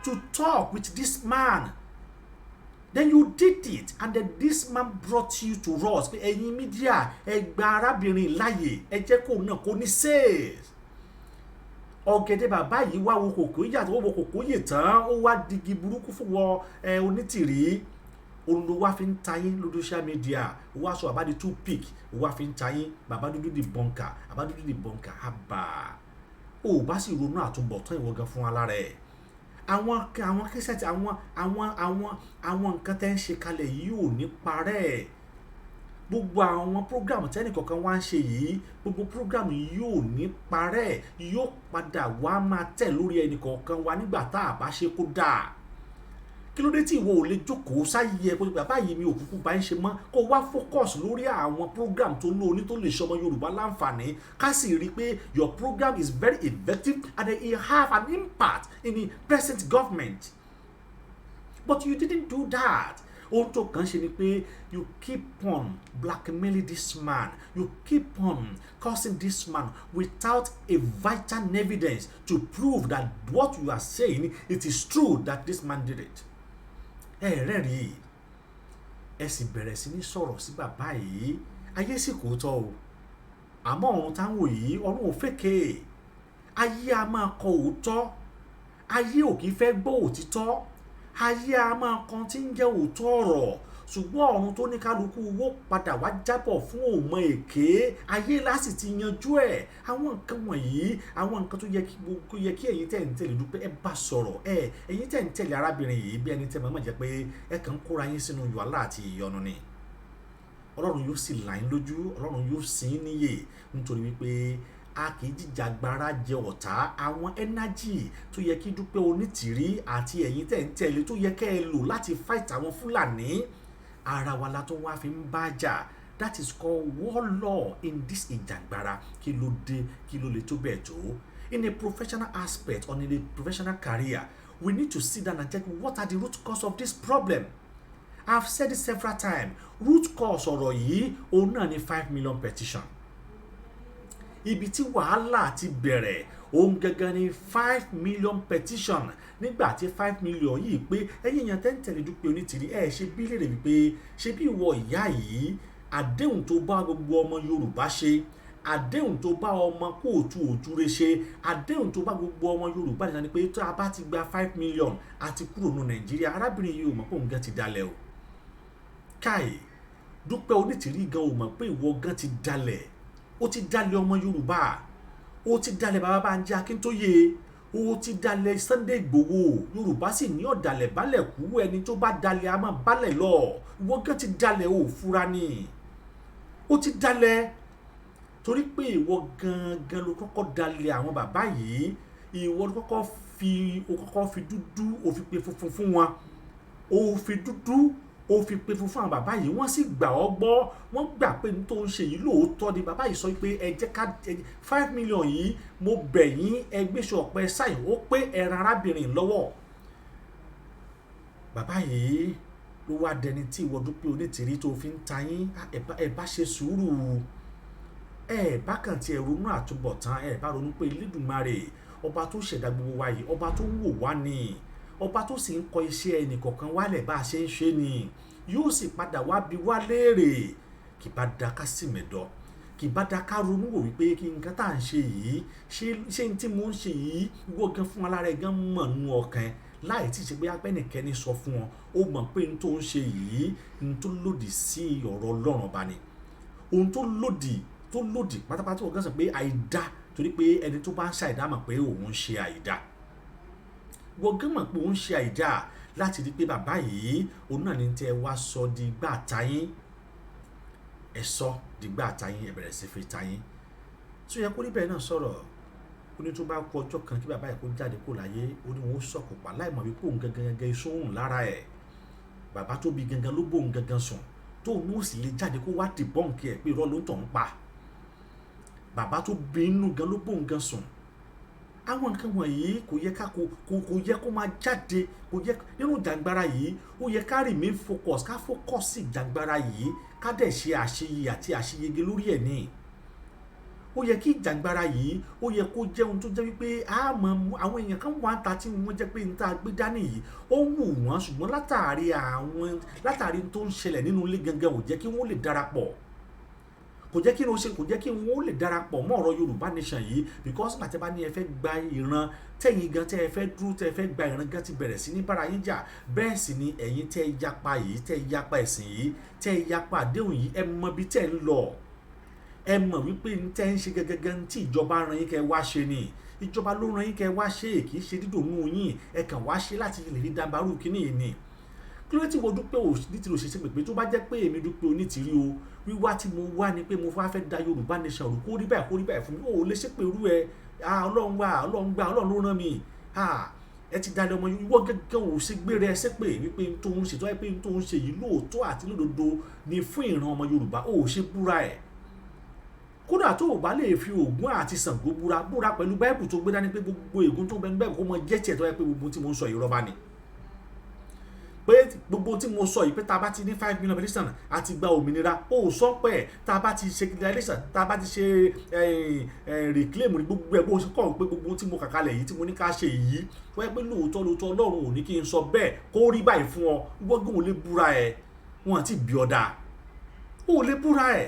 to talk with this man. Then you did it, and then this man brought you to us pé, "Ẹ̀yin media, ẹ gba arábìnrin láàyè, ẹ jẹ́ kó náà kó ní sales." Ọ̀gẹ̀dẹ̀ bàbá yìí wá wo kòkó yàtọ̀, ó wo kòkó yè tán, ó wá digi burúkú fún wọn. Ẹ Onítìrí, òun ló wá fi ń ta yín lórí social media. Ó wá sọ bàbá di toothpick, ó wá fi ń ta yín. Bàbá dúdú di bọ́ǹkà, bàbá dúdú di bọ́ǹkà. Àbà ó bá sì ronú àtúbọ̀tán ìwọ gan fún alára ẹ̀. Àwọn kẹsẹ̀tì, àwọn nǹkan tẹ́ ń ṣe kalẹ̀ yìí ò ní parẹ́. Gbogbo àwọn program tẹ́nì kọ̀ọ̀kan wá ń ṣe yìí, gbogbo program yìí yóò ní parẹ́, yóò padà wá máa tẹ̀ lórí ẹnì kọ̀ọ̀kan wa nígbà tá a bá ṣe kó dáa. Kí ló dé tí ìwọ ò lè jókòó sáyé ẹ kó bàbá yìí, mi ò kúkú bá ń ṣe mọ́, kó wá focus lórí àwọn program tó lóní tó lè ṣọmọ Yorùbá láǹfààní, ká sì rí i pé your program is very effective and it have an impact in the present government? But you didn't do that. Ohun tó kàn ṣe ni pé you keep on blackmailing this man, you keep on cursing this man without a vital evidence to prove that what you are saying, it is true that this man did it. Ẹ rẹ́rìí, ẹ sì bẹ̀rẹ̀ sí ní sọ̀rọ̀ sí bàbá yìí. Ayé sì kò tọ́ o, àmọ́ ọ̀run táwọn yìí, ọ̀run ò fèkè. Ayé a máa kọ òótọ́. Ayé ò kì í fẹ́ gbọ́ òtítọ́. Ayé a máa kan tí ń jẹ́ òótọ́ ọ̀rọ̀, ṣùgbọ́n ọ̀run tó ní kálukú owó padà wá jábọ̀ fún òmò èké ayé láti ti yanjú ẹ̀. Àwọn nǹkan wọ̀nyí, àwọn nǹkan tó yẹ kí gbogbo yẹ kí ẹ̀yin tẹ̀ ń tẹ̀lé Dúpẹ́ ẹ bá sọ̀rọ̀ ẹ, ẹ̀yin tẹ̀ ń tẹ̀lé arábìnrin yìí, bí ẹni tẹ̀ mọ́mọ́ jẹ́ pé ẹ kàn ń kóra yín sínú wàhálà àti ìyọnu ni. Ọlọ́run yóò sì là yín lójú, Ọlọ́run yóò sì yín níyè, nítorí wípé a kì í jìjàgbara jẹ ọ̀tá. Àwọn energy tó yẹ kí Dúpẹ́ Onítìrí àti ẹ̀yin tẹ̀ ń tẹ̀lé tó yẹ kẹ́ ẹ lò láti fight àwọn Fúlàní, ara wa la tó wá fi ń bá jà. That is called war law in this ìjàngbara. Kí ló dé? Kí ló lè tó bẹ́ẹ̀ tó? In a professional aspect or in a professional career, we need to sit down and check what are the root cause of this problem. I've said it several times. Root cause ọ̀rọ̀ yìí, òun náà ni 5 million petition. Ibi tí wàhálà ti bẹ̀rẹ̀, òun gangan ni 5 million petition. Nígbà tí 5 million yìí pé, ẹ̀yin èèyàn tẹ́ ń tẹ̀lé Dúpẹ́ Onítìrí, ẹ̀ ṣe bí léèrè wípé ṣé bí ìwọ ìyá yìí, àdéhùn tó bá gbogbo ọmọ Yorùbá ṣe, àdéhùn tó bá ọmọ káàárọ̀ oòjíire ṣe, àdéhùn tó bá gbogbo ọmọ Yorùbá nìkan ni pé tó a bá ti gba 5 million àti kúrò ní Nàìjíríà. Arábìnrin yìí ò mọ̀ pé òun gan ti dalẹ̀ o. Káì, Dúpẹ́ Onítìrí gan ò mọ̀ pé ìwọ gan ti dalẹ̀. Ó ti dalẹ̀ ọmọ Yorùbá, ó ti dalẹ̀ bàbá Bánjí Akíntóyè, ó ti dalẹ̀ Sunday Igboho. Yorùbá sì ní ọ̀dàlẹ̀ balẹ̀ kú, ẹni tó bá dalẹ̀ a máa balẹ̀ lọ. Ìwọ gan ti dalẹ̀, ò fura ni. Ó ti dalẹ̀ torí pé ìwọ gangan ló kọ́kọ́ dalẹ̀ àwọn bàbá yìí. Ìwọ ló kọ́kọ́ fi, ó kọ́kọ́ fi dúdú, ó fi pe funfun fún wọn. Ó fi dúdú, ó fi pe funfun àwọn bàbá yìí, wọ́n sì gbà ọ́ gbọ́. Wọ́n gbà pé ní tó ń ṣe yìí, lóòótọ́ ni. Bàbá yìí sọ pé ẹ jẹ́ ká 5 million yìí, mo bẹ̀ yín, ẹ gbéṣọ ọ̀pẹ sáì ó pé ẹran arábìnrin lọ́wọ́. Bàbá yìí ló wá dẹni tí ìwọ Dúpẹ́ Onítìrí tó fi ń ta yín. Ẹ bá ṣe sùúrù, ẹ bá kàn tí ẹ ronú àtúbọ̀tán, ẹ bá ronú pé Elédùmarè, ọba tó ṣẹ̀dá gbogbo wa yìí, ọba tó ń wò wá ni, ọba tó sì ń kọ iṣẹ́ ẹnìkọ̀ọ̀kan wálẹ̀ bá a ṣe ń ṣe ni, yóò sì padà wá bi wá léèrè. Kì bá da ká sì mẹ̀dọ̀, kì bá da ká ronú wò wípé kí nǹkan tá à ń ṣe yìí, ṣé n tí mò ń ṣe yìí, ìwọ gan fún alára ẹ gan mọ̀ nínú ọkàn ẹ, láì tí ì ṣe pé apẹ́nìkẹ́ni sọ fún ọ, ó mọ̀ pé n tó ń ṣe yìí, n tó lòdì sí ọ̀rọ̀ Ọlọ́run ọba ni, ohun tó lòdì pátápátá. Wọ́n gan sọ pé àìdá, torí pé ẹni tó bá ń ṣàìdá mọ̀ pé òun ń ṣe àìdá. Wọ́n gan mọ̀ pé òun ń ṣe àìdá láti rí pé bàbá yìí, òun náà ní tẹ́ ẹ wá sọ di gbà táyín, ẹ sọ di gbà táyín, ẹ bẹ̀rẹ̀ sí fi táyín tí ó yẹ kó rí bẹ́ẹ̀ náà sọ̀rọ̀. Ó ní tó bá kú ọjọ́ kan kí bàbá yìí kó jáde kó láyé, ó ní wọn ó sọ̀kò pa, láì mọ̀ wípé òun gangan gangan iṣó òun lára ẹ̀. Bàbá tó bí gangan ló bóun gangan sùn, tóun ó sì lè jáde kó wá debunk ẹ̀ pé irọ́ ló ń tọ̀ ń pa. Bàbá tó bí inú gan ló bóun gan sùn. Àwọn nǹkan wọ̀nyí kò yẹ ká kò kò kò yẹ kó máa jáde, kò yẹ nínú ìjàngbara yìí. Ó yẹ ká remain focus, ká focus sí ìjàngbara yìí, ká dẹ̀ ṣe àṣeyẹ àti àṣeyege lórí ẹ̀ ní. Ó yẹ kí ìjàngbara yìí, ó yẹ kó jẹ́ ohun tó jẹ́ wípé a mọ̀ àwọn èèyàn kan wà ń ta tí wọ́n jẹ́ pé n tá gbé dání yìí, ó wù wọ́n, ṣùgbọ́n látàrí tó ń ṣẹlẹ̀ nínú ilé gangan ò jẹ́ kí wọ́n lè darapọ̀, kò jẹ́ kí wọ́n ṣe, kò jẹ́ kí wọ́n lè darapọ̀ mọ́ ọ̀rọ̀ Yorùbá Nation yìí, because nígbà tí a bá ní ẹ fẹ́ gba ìran tẹ̀yìn gan, tẹ́ ẹ fẹ́ dúró, tẹ́ ẹ fẹ́ gba ìran gan, ti bẹ̀rẹ̀ sí ní bára yín jà. Bẹ́ẹ̀ sì ni ẹ̀yin tẹ́ ẹ yapa yìí, tẹ́ ẹ yapa ẹ̀sìn yìí, tẹ́ ẹ yapa àdéhùn yìí, ẹ mọ ibi tẹ́ ẹ ń lọ. Ẹ mọ̀ wípé ń tẹ́ ń ṣe gẹ́gẹ́ tí ìjọba ran yín kẹ́ wá ṣe ni. Ìjọba ló ran yín kẹ́ wá ṣe, kì í ṣe dídùn nù yín. Ẹ kàn wá ṣe láti lè rí dàbàrú kínní yìí ni. Kí ló dé tí wọ́n Dúpẹ́ Onítìrí òṣèṣe pé tó bá jẹ́ pé èmi Dúpẹ́ Onítìrí o, wíwá tí mo wá ni pé mo wá fẹ́ da Yorùbá Nation rú, kó rí báyìí, kó rí báyìí fún mi, ó lè ṣépè irú ẹ. Ọlọ́run wà, Ọlọ́run gbà, Ọlọ́run ló rán mi. Ẹ ti dalẹ̀ ọmọ ìwọ gẹ́gẹ́, ò ṣe gbére ẹ ṣépè wípé n tó ń ṣe tó wáyé pé n tó ń ṣe yìí, lóòótọ́ àti lódodo ni fún ìran ọmọ Yorùbá, ó ṣe búra ẹ̀. Kódà tó o bá lè fi Ògún àti Ṣàngó búra, búra pẹ̀lú Báíbù tó gbé dání pé gbogbo ègún tó ń bẹ ní Báíbù kó mọ jẹ́ tiẹ̀, tó wáyé pé gbogbo tí mo ń sọ yìí rọ́bà ni, pé gbogbo tí mo sọ yìí, pé tá a bá ti ní 5 million petition àti gba òmìnira, ó sọ pé tá a bá ti ṣe declaration, tá a bá ti ṣe reclaim ní gbogbo ẹ̀, bó ṣe kọ́ pé gbogbo tí mo kà kalẹ̀ yìí, tí mo ní ká ṣe yìí, tó yẹ pé lóòótọ́ lóòótọ́ Ọlọ́run ò ní kí n sọ bẹ́ẹ̀, kó rí báyìí fún ọ, gbọ́ngàn ò lè búra ẹ̀, wọ́n àti bí ọ̀dà ò lè búra ẹ̀.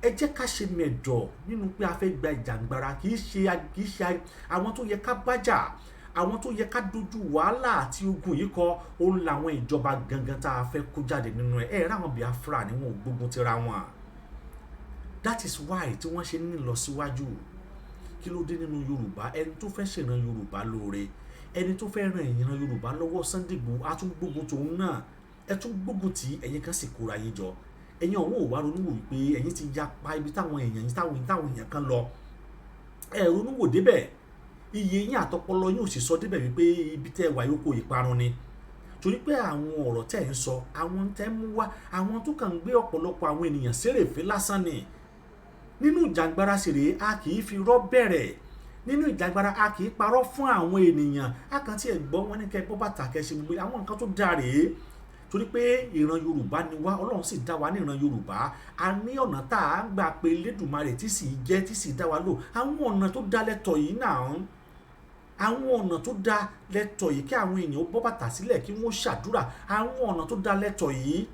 Ẹ jẹ́ ká ṣe mẹ̀dọ̀ nínú pé a fẹ́ gba ìjàngbara. Kì í ṣe àwọn tó yẹ ká bájà, àwọn tó yẹ ká dojú wàhálà àti ogun yìí kọ, òun làwọn ìjọba gangan tá a fẹ́ kó jáde nínú ẹ̀. Ẹ̀ ráwọn Biafra ni wọn ò gbógun tira wọn. That is why tí wọ́n ṣe ní lọ síwájú. Kí ló dé nínú Yorùbá? Ẹni tó fẹ́ ṣèràn Yorùbá lóore, ẹni tó fẹ́ ràn ìran Yorùbá lọ́wọ́, Sunday Igboho, á tún gbógun tòun náà. Ẹ tún gbógun tì í. Ẹ̀yin kan sì kóra yín jọ. Ẹ̀yin ọ̀hún ò wá ronú wò wípé ẹ̀yin ti yapa ibi táwọn èèyàn yín, táwọn èèyàn kan lọ. Ẹ ronú wò débẹ̀. Iye yín àtọpọlọ yín ò sì sọ débẹ̀ wípé ibi tẹ́ ẹ wà yóò kó ìparun ni, torí pé àwọn ọ̀rọ̀ tẹ́ ẹ̀ ń sọ, àwọn tẹ́ ń mú wá, àwọn tó kàn ń gbé ọ̀pọ̀lọpọ̀ àwọn ènìyàn sérèfé lásán ni. Nínú ìjàngbara sì rèé, a kì í fi rọ́ bẹ̀rẹ̀. Nínú ìjàngbara, a kì í parọ́ fún àwọn ènìyàn. A kàn tí ẹ̀ gbọ́ wọn ní kẹ́ bọ́ bàtà, kẹ́ ṣe gbogbo àwọn nǹkan tó dáa rèé, torí pé ìran Yorùbá ni wá. Ọlọ́run sì dá wa ní ìran Yorùbá. A ní ọ̀nà tá a ń gbà pé Elédùmarè tí sì jẹ́, tí sì dá wa lò. Àwọn ọ̀nà tó dá lẹ́tọ̀ yìí náà, àwọn ọ̀nà tó dá lẹ́tọ̀ yìí, kí àwọn èèyàn ó bọ́ bàtà sílẹ̀, kí wọ́n ṣàdúrà. Àwọn ọ̀nà tó dá lẹ́tọ̀ yìí,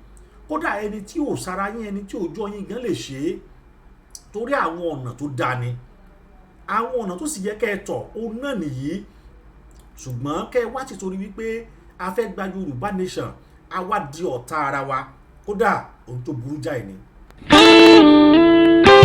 kódà ẹni tí ò sára yín, ẹni tí ò jọ yín gan lè ṣe é, torí àwọn ọ̀nà tó dá ni. Àwọn ọ̀nà tó sì yẹ kẹ́ ẹ tọ̀, òun náà nìyí. Ṣùgbọ́n kẹ́ ẹ wá ti torí wípé a fẹ́ gba Yorùbá nation, a wá di ọ̀tá ara wa, kódà ohun tó burú jáì ni.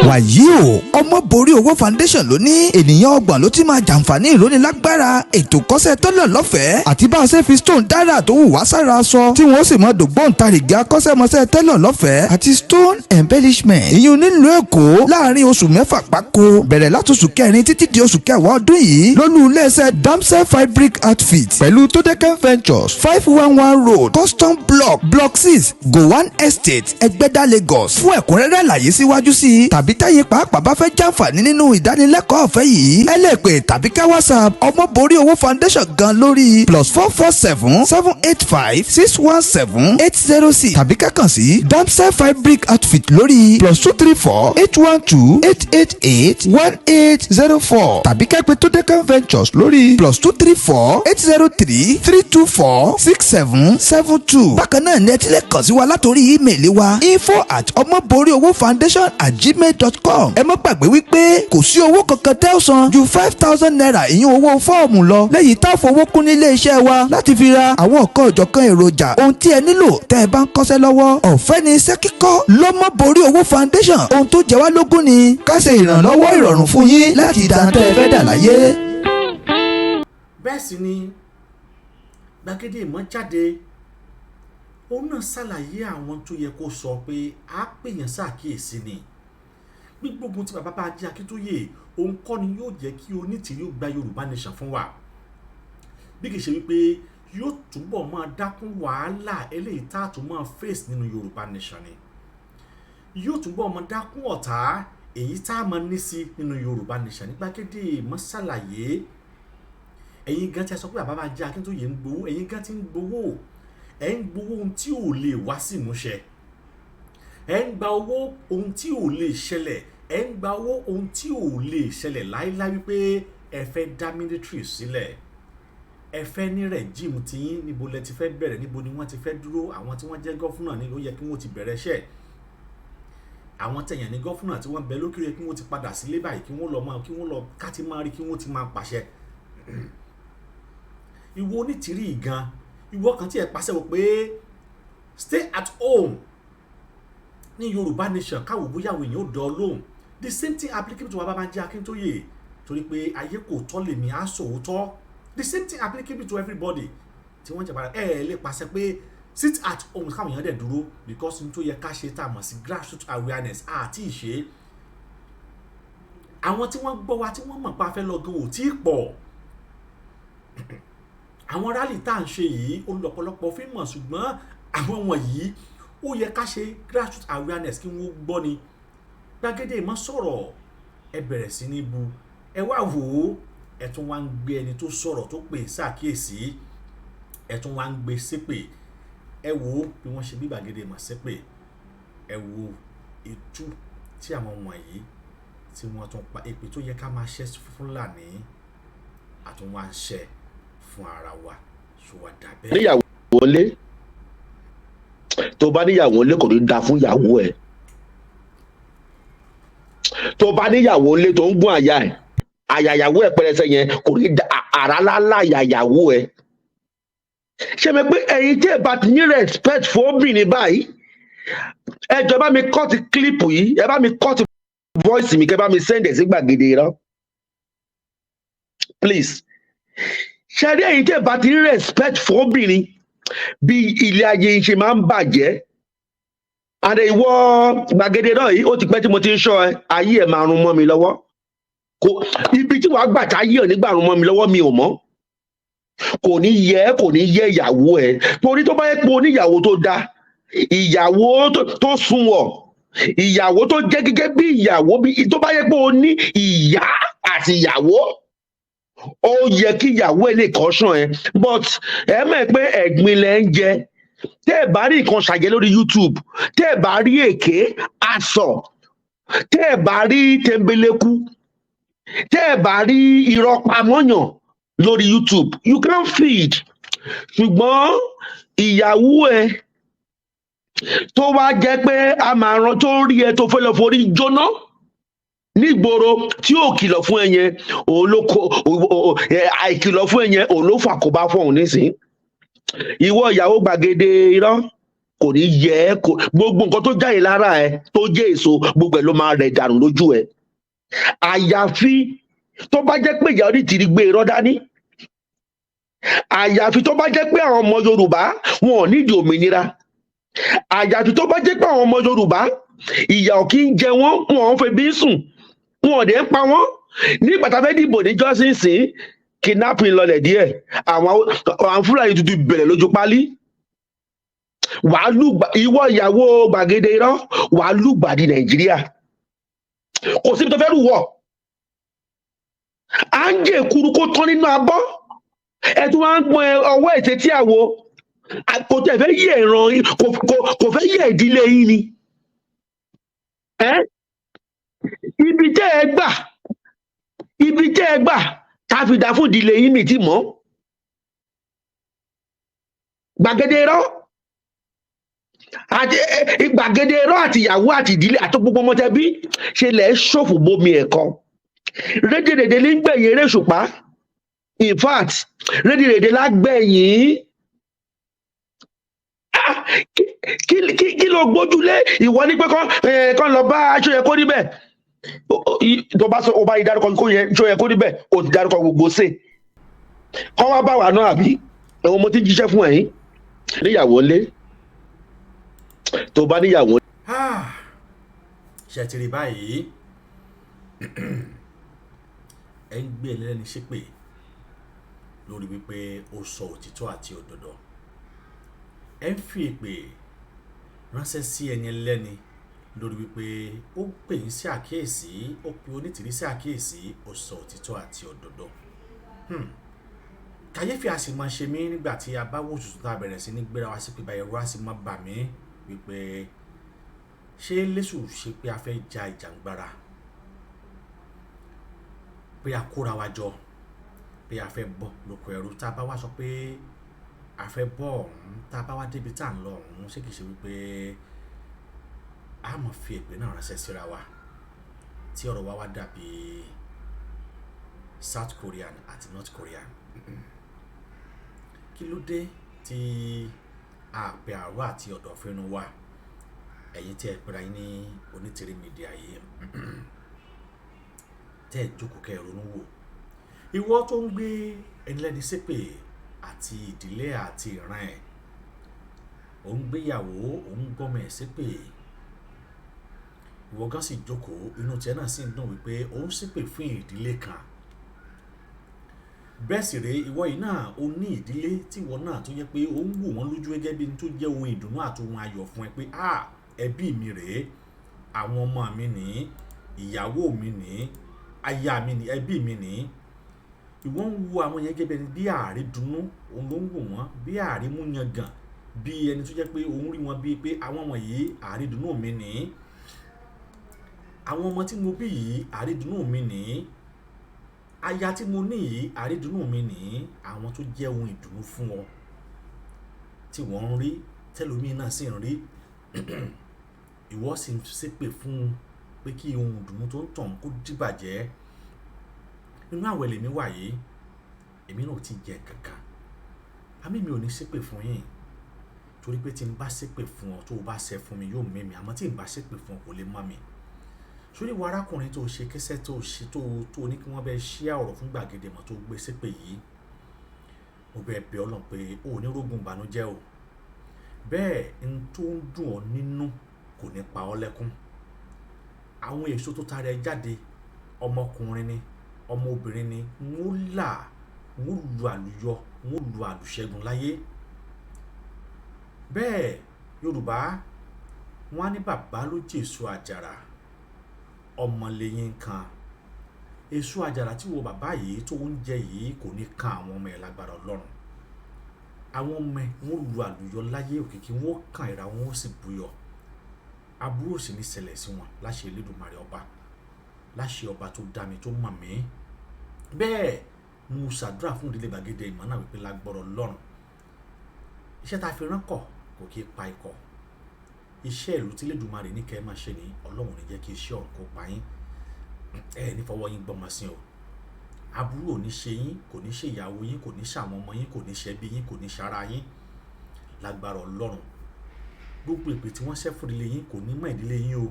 Wàyí o, Ọmọ Borí Owó Foundation ló ní ènìyàn 30 ló ti máa jàǹfààní ìrónilágbára ètò kọ́ṣẹ́ tọ́lọ̀ lọ́fẹ̀ẹ́ àti bá a ṣe fi stone dára tó wù wá sára aṣọ, tí wọ́n sì mọ dògbóǹtarìgì akọ́ṣẹ́mọṣẹ́ tẹ́lọ̀ lọ́fẹ̀ẹ́ àti stone embellishment, ìyún nílùú Èkó, láàrin oṣù 6 gbáko, bẹ̀rẹ̀ látòṣù kẹrin títí di oṣù kẹwàá ọdún yìí, lólú iléeṣẹ́ Damsel Fabric Outfit pẹ̀lú Todeken Ventures, 511 Road, Custom Block, Block 6, Gowan Estate, Ẹgbẹ́dá, Lagos. Fún ẹ̀kúnrẹ́rẹ́ àlàyé síwájú sí i, tàbí tẹ́yin pàápàá bá fẹ́ jàǹfààní nínú ìdánilẹ́kọ̀ọ́ ọ̀fẹ́ yìí, ẹ lè pè tàbí ká WhatsApp Ọmọ Borí Owó Foundation gan lórí +447 785 617 806, tàbí ká kàn sí Damsel Fabric Outfit lórí +234 812 888 1804, tàbí ká pè Todeken Ventures lórí +234 803 324 6772. Bákan náà ni ẹ ti lè kàn sí wa látòrí email wa, info@ọmọboríowófoundation@gmail.com. Ẹ má gbàgbé wípé kò sí owó kankan tẹ́ ó san ju ₦5,000, ìyún owó fọ́ọ̀mù lọ, lẹ́yìn tá a fowó kún nílé iṣẹ́ wa láti fi ra àwọn nǹkan ọ̀jọ̀kan èròjà ohun tí ẹ nílò tẹ́ ẹ bá ń kọ́ṣẹ́ lọ́wọ́. Ọ̀fẹ́ ni iṣẹ́ kíkọ́ lọ́mọ Borí Owó Foundation. Ohun tó jẹ wá lógún ni ká ṣe ìrànlọ́wọ́ ìrọ̀rùn fún yín láti dáńtẹ́ ẹ fẹ́ dà láyé. Bẹ́ẹ̀ sì ni Gbàgede Ìmọ̀ jáde, òun náà ṣàlàyé àwọn tó yẹ kó sọ pé a pèèyàn ṣàkíyèsí ni. Gbígbógun ti bàbá Bánjí Akíntóyè, òun kọ́ ni yóò jẹ́ kí Onítìrí ó gba Yorùbá nation fún wa, bí kì í ṣe wípé yóò túbọ̀ máa dákún wàhálà eléyìí tá a tún máa face nínú Yorùbá nation ni. Yóò túbọ̀ máa dákún ọ̀tá èyí tá a máa ní sí nínú Yorùbá nation ní. Gbàgede Ìmọ̀ ṣàlàyé. Ẹ̀yin gan tí a sọ pé bàbá Bánjí Akíntóyè ń gbowó, ẹ̀yin gan ti ń gbowó. Ẹ̀ ń gbowó ohun tí ò lè wá sí ìmúṣẹ. Ẹ̀ ń gba owó ohun tí ò lè ṣẹlẹ̀. Ẹ̀ ń gba owó ohun tí ò lè ṣẹlẹ̀ láíláí, wípé ẹ fẹ́ dá military sílẹ̀, ẹ fẹ́ ní regime tiyín. Níbo lẹ ti fẹ́ bẹ̀rẹ̀? Níbo ni wọ́n ti fẹ́ dúró? Àwọn tí wọ́n jẹ́ governor ní ó yẹ kí wọ́n ti bẹ̀rẹ̀ iṣẹ́. Àwọn tẹ̀yàn ní governor tí wọ́n bẹ lókè yẹ kí wọ́n ti padà sílé báyìí, kí wọ́n lọ máa, kí wọ́n lọ ká ti máa rí, kí wọ́n ti máa pàṣẹ. Ìwọ Onítìrí gan, ìwọ kan tí ẹ pàṣẹ wò pé stay at home ní Yorùbá nation, káwọ bóyá àwọn èèyàn ò dán lóhùn. The same thing applicable to Baba Banji Akintoye, torí pé ayé kò tọ́ lèmi á sòótọ́. The same thing applicable to everybody tí wọ́n jẹ̀bára. Ẹ ẹ lè pàṣẹ pé sit at home káwọn èèyàn dẹ̀ dúró, because n tó yẹ ká ṣe tá a mọ̀ sí grassroots awareness àti ìṣe àwọn tí wọ́n gbọ́ wa, tí wọ́n mọ̀ pa fẹ́ lọ gan, ò tí ì pọ̀. Àwọn rally tá à ń ṣe yìí, olùpọ̀lọpọ̀ fi mọ̀, ṣùgbọ́n àwọn wọ̀nyí, ó yẹ ká ṣe grassroots awareness kí wọ́n gbọ́ ni. Gbàgede Ìmọ̀ sọ̀rọ̀, ẹ bẹ̀rẹ̀ sí ní bu. Ẹ wá wò ó, ẹ tún wá ń gbé ẹni tó sọ̀rọ̀, tó pè ṣàkíyèsí, ẹ tún wá ń gbé ṣépè. Ẹ wò ó bí wọ́n ṣe bí Gbàgede Ìmọ̀ ṣépè. Ẹ wo ìtú tí àwọn wọ̀nyí tí wọ́n tún pa èpè tó yẹ ká máa ṣẹ́ fún Fúlàní, àtúnwá ń ṣẹ́ fún ara wa. Ṣùwà dàbẹ́. Níyàwó lé, tó bá níyàwó lé, kò ní da fún ìyàwó ẹ. Tó bá níyàwó ńlé tó ń gún àyà ẹ̀, àyàyàwó ẹ̀ pẹrẹsẹ yẹn kò ní àrá lálá àyàyàwó ẹ̀. Ṣé mi pé ẹ̀yin tí ẹ bá ti ní respect fún obìnrin báyìí, ẹ jọ̀ọ́, bá mi cut clip yìí, ẹ bá mi cut voice mi, kẹ́ bá mi send ẹ̀ sí Gbàgede Irọ́, please. Ṣe rí ẹ̀yin tí ẹ bá ti ní respect fún obìnrin, bí ilé ayé yín ṣe máa ń bàjẹ́. Àdé ìwọ Gbàgede náà yìí, ó ti pẹ́ tí mo ti ń ṣọ́ ẹ. Ayé ẹ̀ máa run mọ́ mi lọ́wọ́. Kò ibi tí wàá gbà táyé ẹ̀ nígbà run mọ́ mi lọ́wọ́, mi ò mọ̀. Kò ní yẹ ẹ́, kò ní yẹ ìyàwó ẹ, torí tó bá yẹ pé oníyàwó tó dáa, ìyàwó tó sunwọ̀n, ìyàwó tó jẹ́ gẹ́gẹ́ bí ìyàwó, bí tó bá yẹ pé o ní ìyá àti ìyàwó, ó yẹ kí ìyàwó ẹ lè caution ẹ. But ẹ mọ̀ pé ẹ̀gbin lẹ ń jẹ. Tẹ́ ẹ bá rí nǹkan ṣàjẹ́ lórí YouTube, tẹ́ ẹ bá rí èké asọ̀, tẹ́ ẹ bá rí tẹ̀mbẹ̀lẹ̀kú, tẹ́ ẹ bá rí irọ́ pamọ́yàn lórí YouTube, you can feed. Ṣùgbọ́n ìyàwó ẹ tó wá jẹ́ pé a máa ran tó rí ẹ tó fẹ́ lọ forí jóná nígboro tí ò kìlọ̀ fún ẹ yẹn, òun ló kó àìkìlọ̀ fún ẹ yẹn, òun ló fàkóbá fún òun nísìnyí. Ìwọ ìyàwó Gbàgede Irọ́, kò ní yẹ ẹ́. Kò gbogbo nǹkan tó jáde lára ẹ tó jẹ́ èso, gbogbo ẹ ló máa rẹ̀ dànù lójú ẹ, àyàfi tó bá jẹ́ pé ìyá Onítìrí gbé irọ́ dání, àyàfi tó bá jẹ́ pé àwọn ọmọ Yorùbá wọn ò nídìí òmìnira, àyàfi tó bá jẹ́ pé àwọn ọmọ Yorùbá ìyà ò kí ń jẹ wọ́n, wọn ò ń febi sùn, wọn ò dẹ̀ ń pa wọ́n. Nígbà tá a fẹ́ dìbò ní jọ́sìnsìn, kidnapping lọlẹ̀ díẹ̀, àwọn Fúlàní tuntun bẹ̀rẹ̀ lójú pálí. Wàá lùgbà, ìwọ ìyàwó Gbàgede Irọ́, wàá lùgbàdì Nàìjíríà. Kò síbi tó fẹ́ rù wọ̀. À ń jẹ èkuru kó tán nínú abọ́, ẹ tún wá ń pọn ọwọ́ ẹ̀ sétí àwo. Kò tẹ̀ fẹ́ yẹ ìran yín, kò fẹ́ yẹ ìdílé yín ni. Ẹ́ ibi tẹ́ ẹ gbà, ibi tẹ́ ẹ gbà tá a fi dá fún ìdílé yín, mi ti mọ̀. Gbàgede Irọ́ àti Gbàgede Irọ́ àti ìyàwó àti ìdílé àti gbogbo ọmọ tẹbí ṣe lẹ̀ ṣòfò bomi ẹ̀kọ́. Rédèrèdè ní gbẹ̀yìn eré òṣùpá. In fact, rédèrèdè lágbẹ̀yìn. Ah, kí ló gbójúlé? Ìwọ ní pé kán lọ bá aṣọ yẹ kó níbẹ̀. Tó bá sọ, ó bá yí dárúkọ kó yẹ ṣó yẹ kó níbẹ̀, ó ti dárúkọ gbogbo ṣe kán wá bá wà náà, àbí ẹ̀wọ̀n mo ti ń jíṣẹ́ fún ẹ̀yin níyàwó ńlé tó bá níyàwó. Ah, ṣe ti rí báyìí? Ẹ ń gbé ẹlẹ́ni ṣépè lórí wípé ó sọ òtítọ́ àti òdodo. Ẹ ń fi èpè ránṣẹ́ sí ẹni ẹlẹ́ni lórí wípé ó pè yín sí àkíyèsí, ó pe Onítìrí sí àkíyèsí, ó sọ òtítọ́ àti òdodo. Kàyéfì a sì máa ṣe mí nígbà tí a bá wò tuntun tá a bẹ̀rẹ̀ sí ní gbéra wá sí pé báyìí, ẹ̀rù á sì máa bà mí wípé ṣé lẹ́sù ṣe pé a fẹ́ ja ìjàngbara, pé a kóra wa jọ, pé a fẹ́ bọ́ lóko ẹrú. Tá a bá wá sọ pé a fẹ́ bọ́ ọ̀hún, tá a bá wá débi tá à ń lọ ọ̀hún, ṣé kìí ṣe wípé a máa fi èpè náà ránṣẹ́ síra wa, tí ọ̀rọ̀ wa wá dàbí South Korean àti North Korean? Kí ló dé tí a pè àrò àti ọ̀dọ̀fin wa, ẹ̀yin tí ẹ pera yín ní Onítìrí Media yìí, tẹ́ ẹ jókòó kẹ́ ẹ ronú wò? Ìwọ tó ń gbé ẹni lẹ́ni ṣépè àti ìdílé àti ìran ẹ̀, ò ń gbéyàwó, ò ń gbọ́mọ ẹ̀ ṣépè, ìwọ gan sì jókòó, inú tiẹ̀ náà sì ń dùn wípé ò ń ṣépè fún ìdílé kan. Bẹ́ẹ̀ sì rèé, ìwọ yìí náà ó ní ìdílé tí ìwọ náà tó jẹ́ pé ó ń wò wọ́n lójú gẹ́gẹ́ bí n tó jẹ́ ohun ìdùnnú àti ohun ayọ̀ fún ẹ pé, ah, ẹbí mi rèé, àwọn ọmọ mi nìí, ìyàwó mi nìí, aya mi nìí, ẹbí mi nìí. Ìwọ ń wo àwọn yẹn gẹ́gẹ́ bí ẹni bí àrídùnnú, òun ló ń wò wọ́n bí àrímúyangàn, bí ẹni tó jẹ́ pé òun rí wọn bíi pé àwọn wọ̀nyí, àrídùnnú mi nìí, àwọn ọmọ tí mo bí yìí, àrídùnnú mi nìí, aya tí mo ní yìí, àrídùnnú mi nìí. Àwọn tó jẹ́ ohun ìdùnnú fún ọ tí wọ́n ń rí, tẹ́lòmíì náà sì ń rí, ìwọ sì ń ṣépè fún. Pé kí ohun ìdùnnú tó ń tàn kó dìbàjẹ́. Nínú àwẹ̀ lèmi wà yìí, èmi náà ò tí jẹ kankan. Àmì mi ò ní ṣépè fún yín, torí pé tí n bá ṣépè fún ọ, tó o bá ṣẹ fún mi, yóò mí mi. Àmọ́ tí n bá ṣépè fún ọ, kò lè mọ́ mi. Sórí ìwọ arákùnrin tó ṣe kẹsẹ́, tó ṣe tó ní kí wọ́n bẹ ṣí ọ̀rọ̀ fún gbàgede mọ́ tó gbé ṣépè yìí, mo bẹ̀ bẹ̀ Ọlọ́run pé o ò ní rógun ìbànújẹ́ o. Bẹ́ẹ̀ n tó ń dùn ọ́ nínú kò ní pa ọ́ lẹ́kún. Àwọn èso tó tara ẹ jáde, ọmọkùnrin ni, ọmọbìnrin ni, wọ́n là, wọ́n lu àlùyọ, wọ́n lu àlùṣẹ́gun láyé. Bẹ́ẹ̀ Yorùbá wọ́n á ní bàbá ló jèso àjàrà, ọmọ lẹ́yìn kan. Èso àjàrà tí wo bàbá yìí tó ń jẹ yìí kò ní kan àwọn ọmọ ẹ̀ lágbára Ọlọ́run. Àwọn ọmọ ẹ̀ wọ́n lu àlùyọ láyé, òkìkí wọ́n kàn ìra wọn ó sì buyọ̀. Aburú ò sì ní ṣẹlẹ̀ sí wọn láṣẹ Elédùmarè ọba, láṣẹ ọba tó dá mi, tó mọ̀ mí. Bẹ́ẹ̀ mo ṣàdúrà fún ìdílé gbàgede ìmọ̀ náà wípé lágbọ́rọ̀ Ọlọ́run, iṣẹ́ tá a fi rán kọ̀ kò kí pa ikọ̀. Iṣẹ́ ìlú tí Elédùmarè ní kẹ́ ẹ máa ṣe ní, Ọlọ́run ní jẹ́ kí iṣẹ́ ọ̀hún kó pa yín. Ẹ ní fọwọ́ yín gbọ́mọ sí o. Aburú ò ní ṣe yín, kò ní ṣe ìyàwó yín, kò ní ṣe àwọn ọmọ yín, kò ní ṣe ẹbí yín, kò ní ṣe ara yín lágbára Ọlọ́run. Gbogbo èpè tí wọ́n ṣẹ́ fún ìdílé yín kò ní mọ́ ìdílé yín o.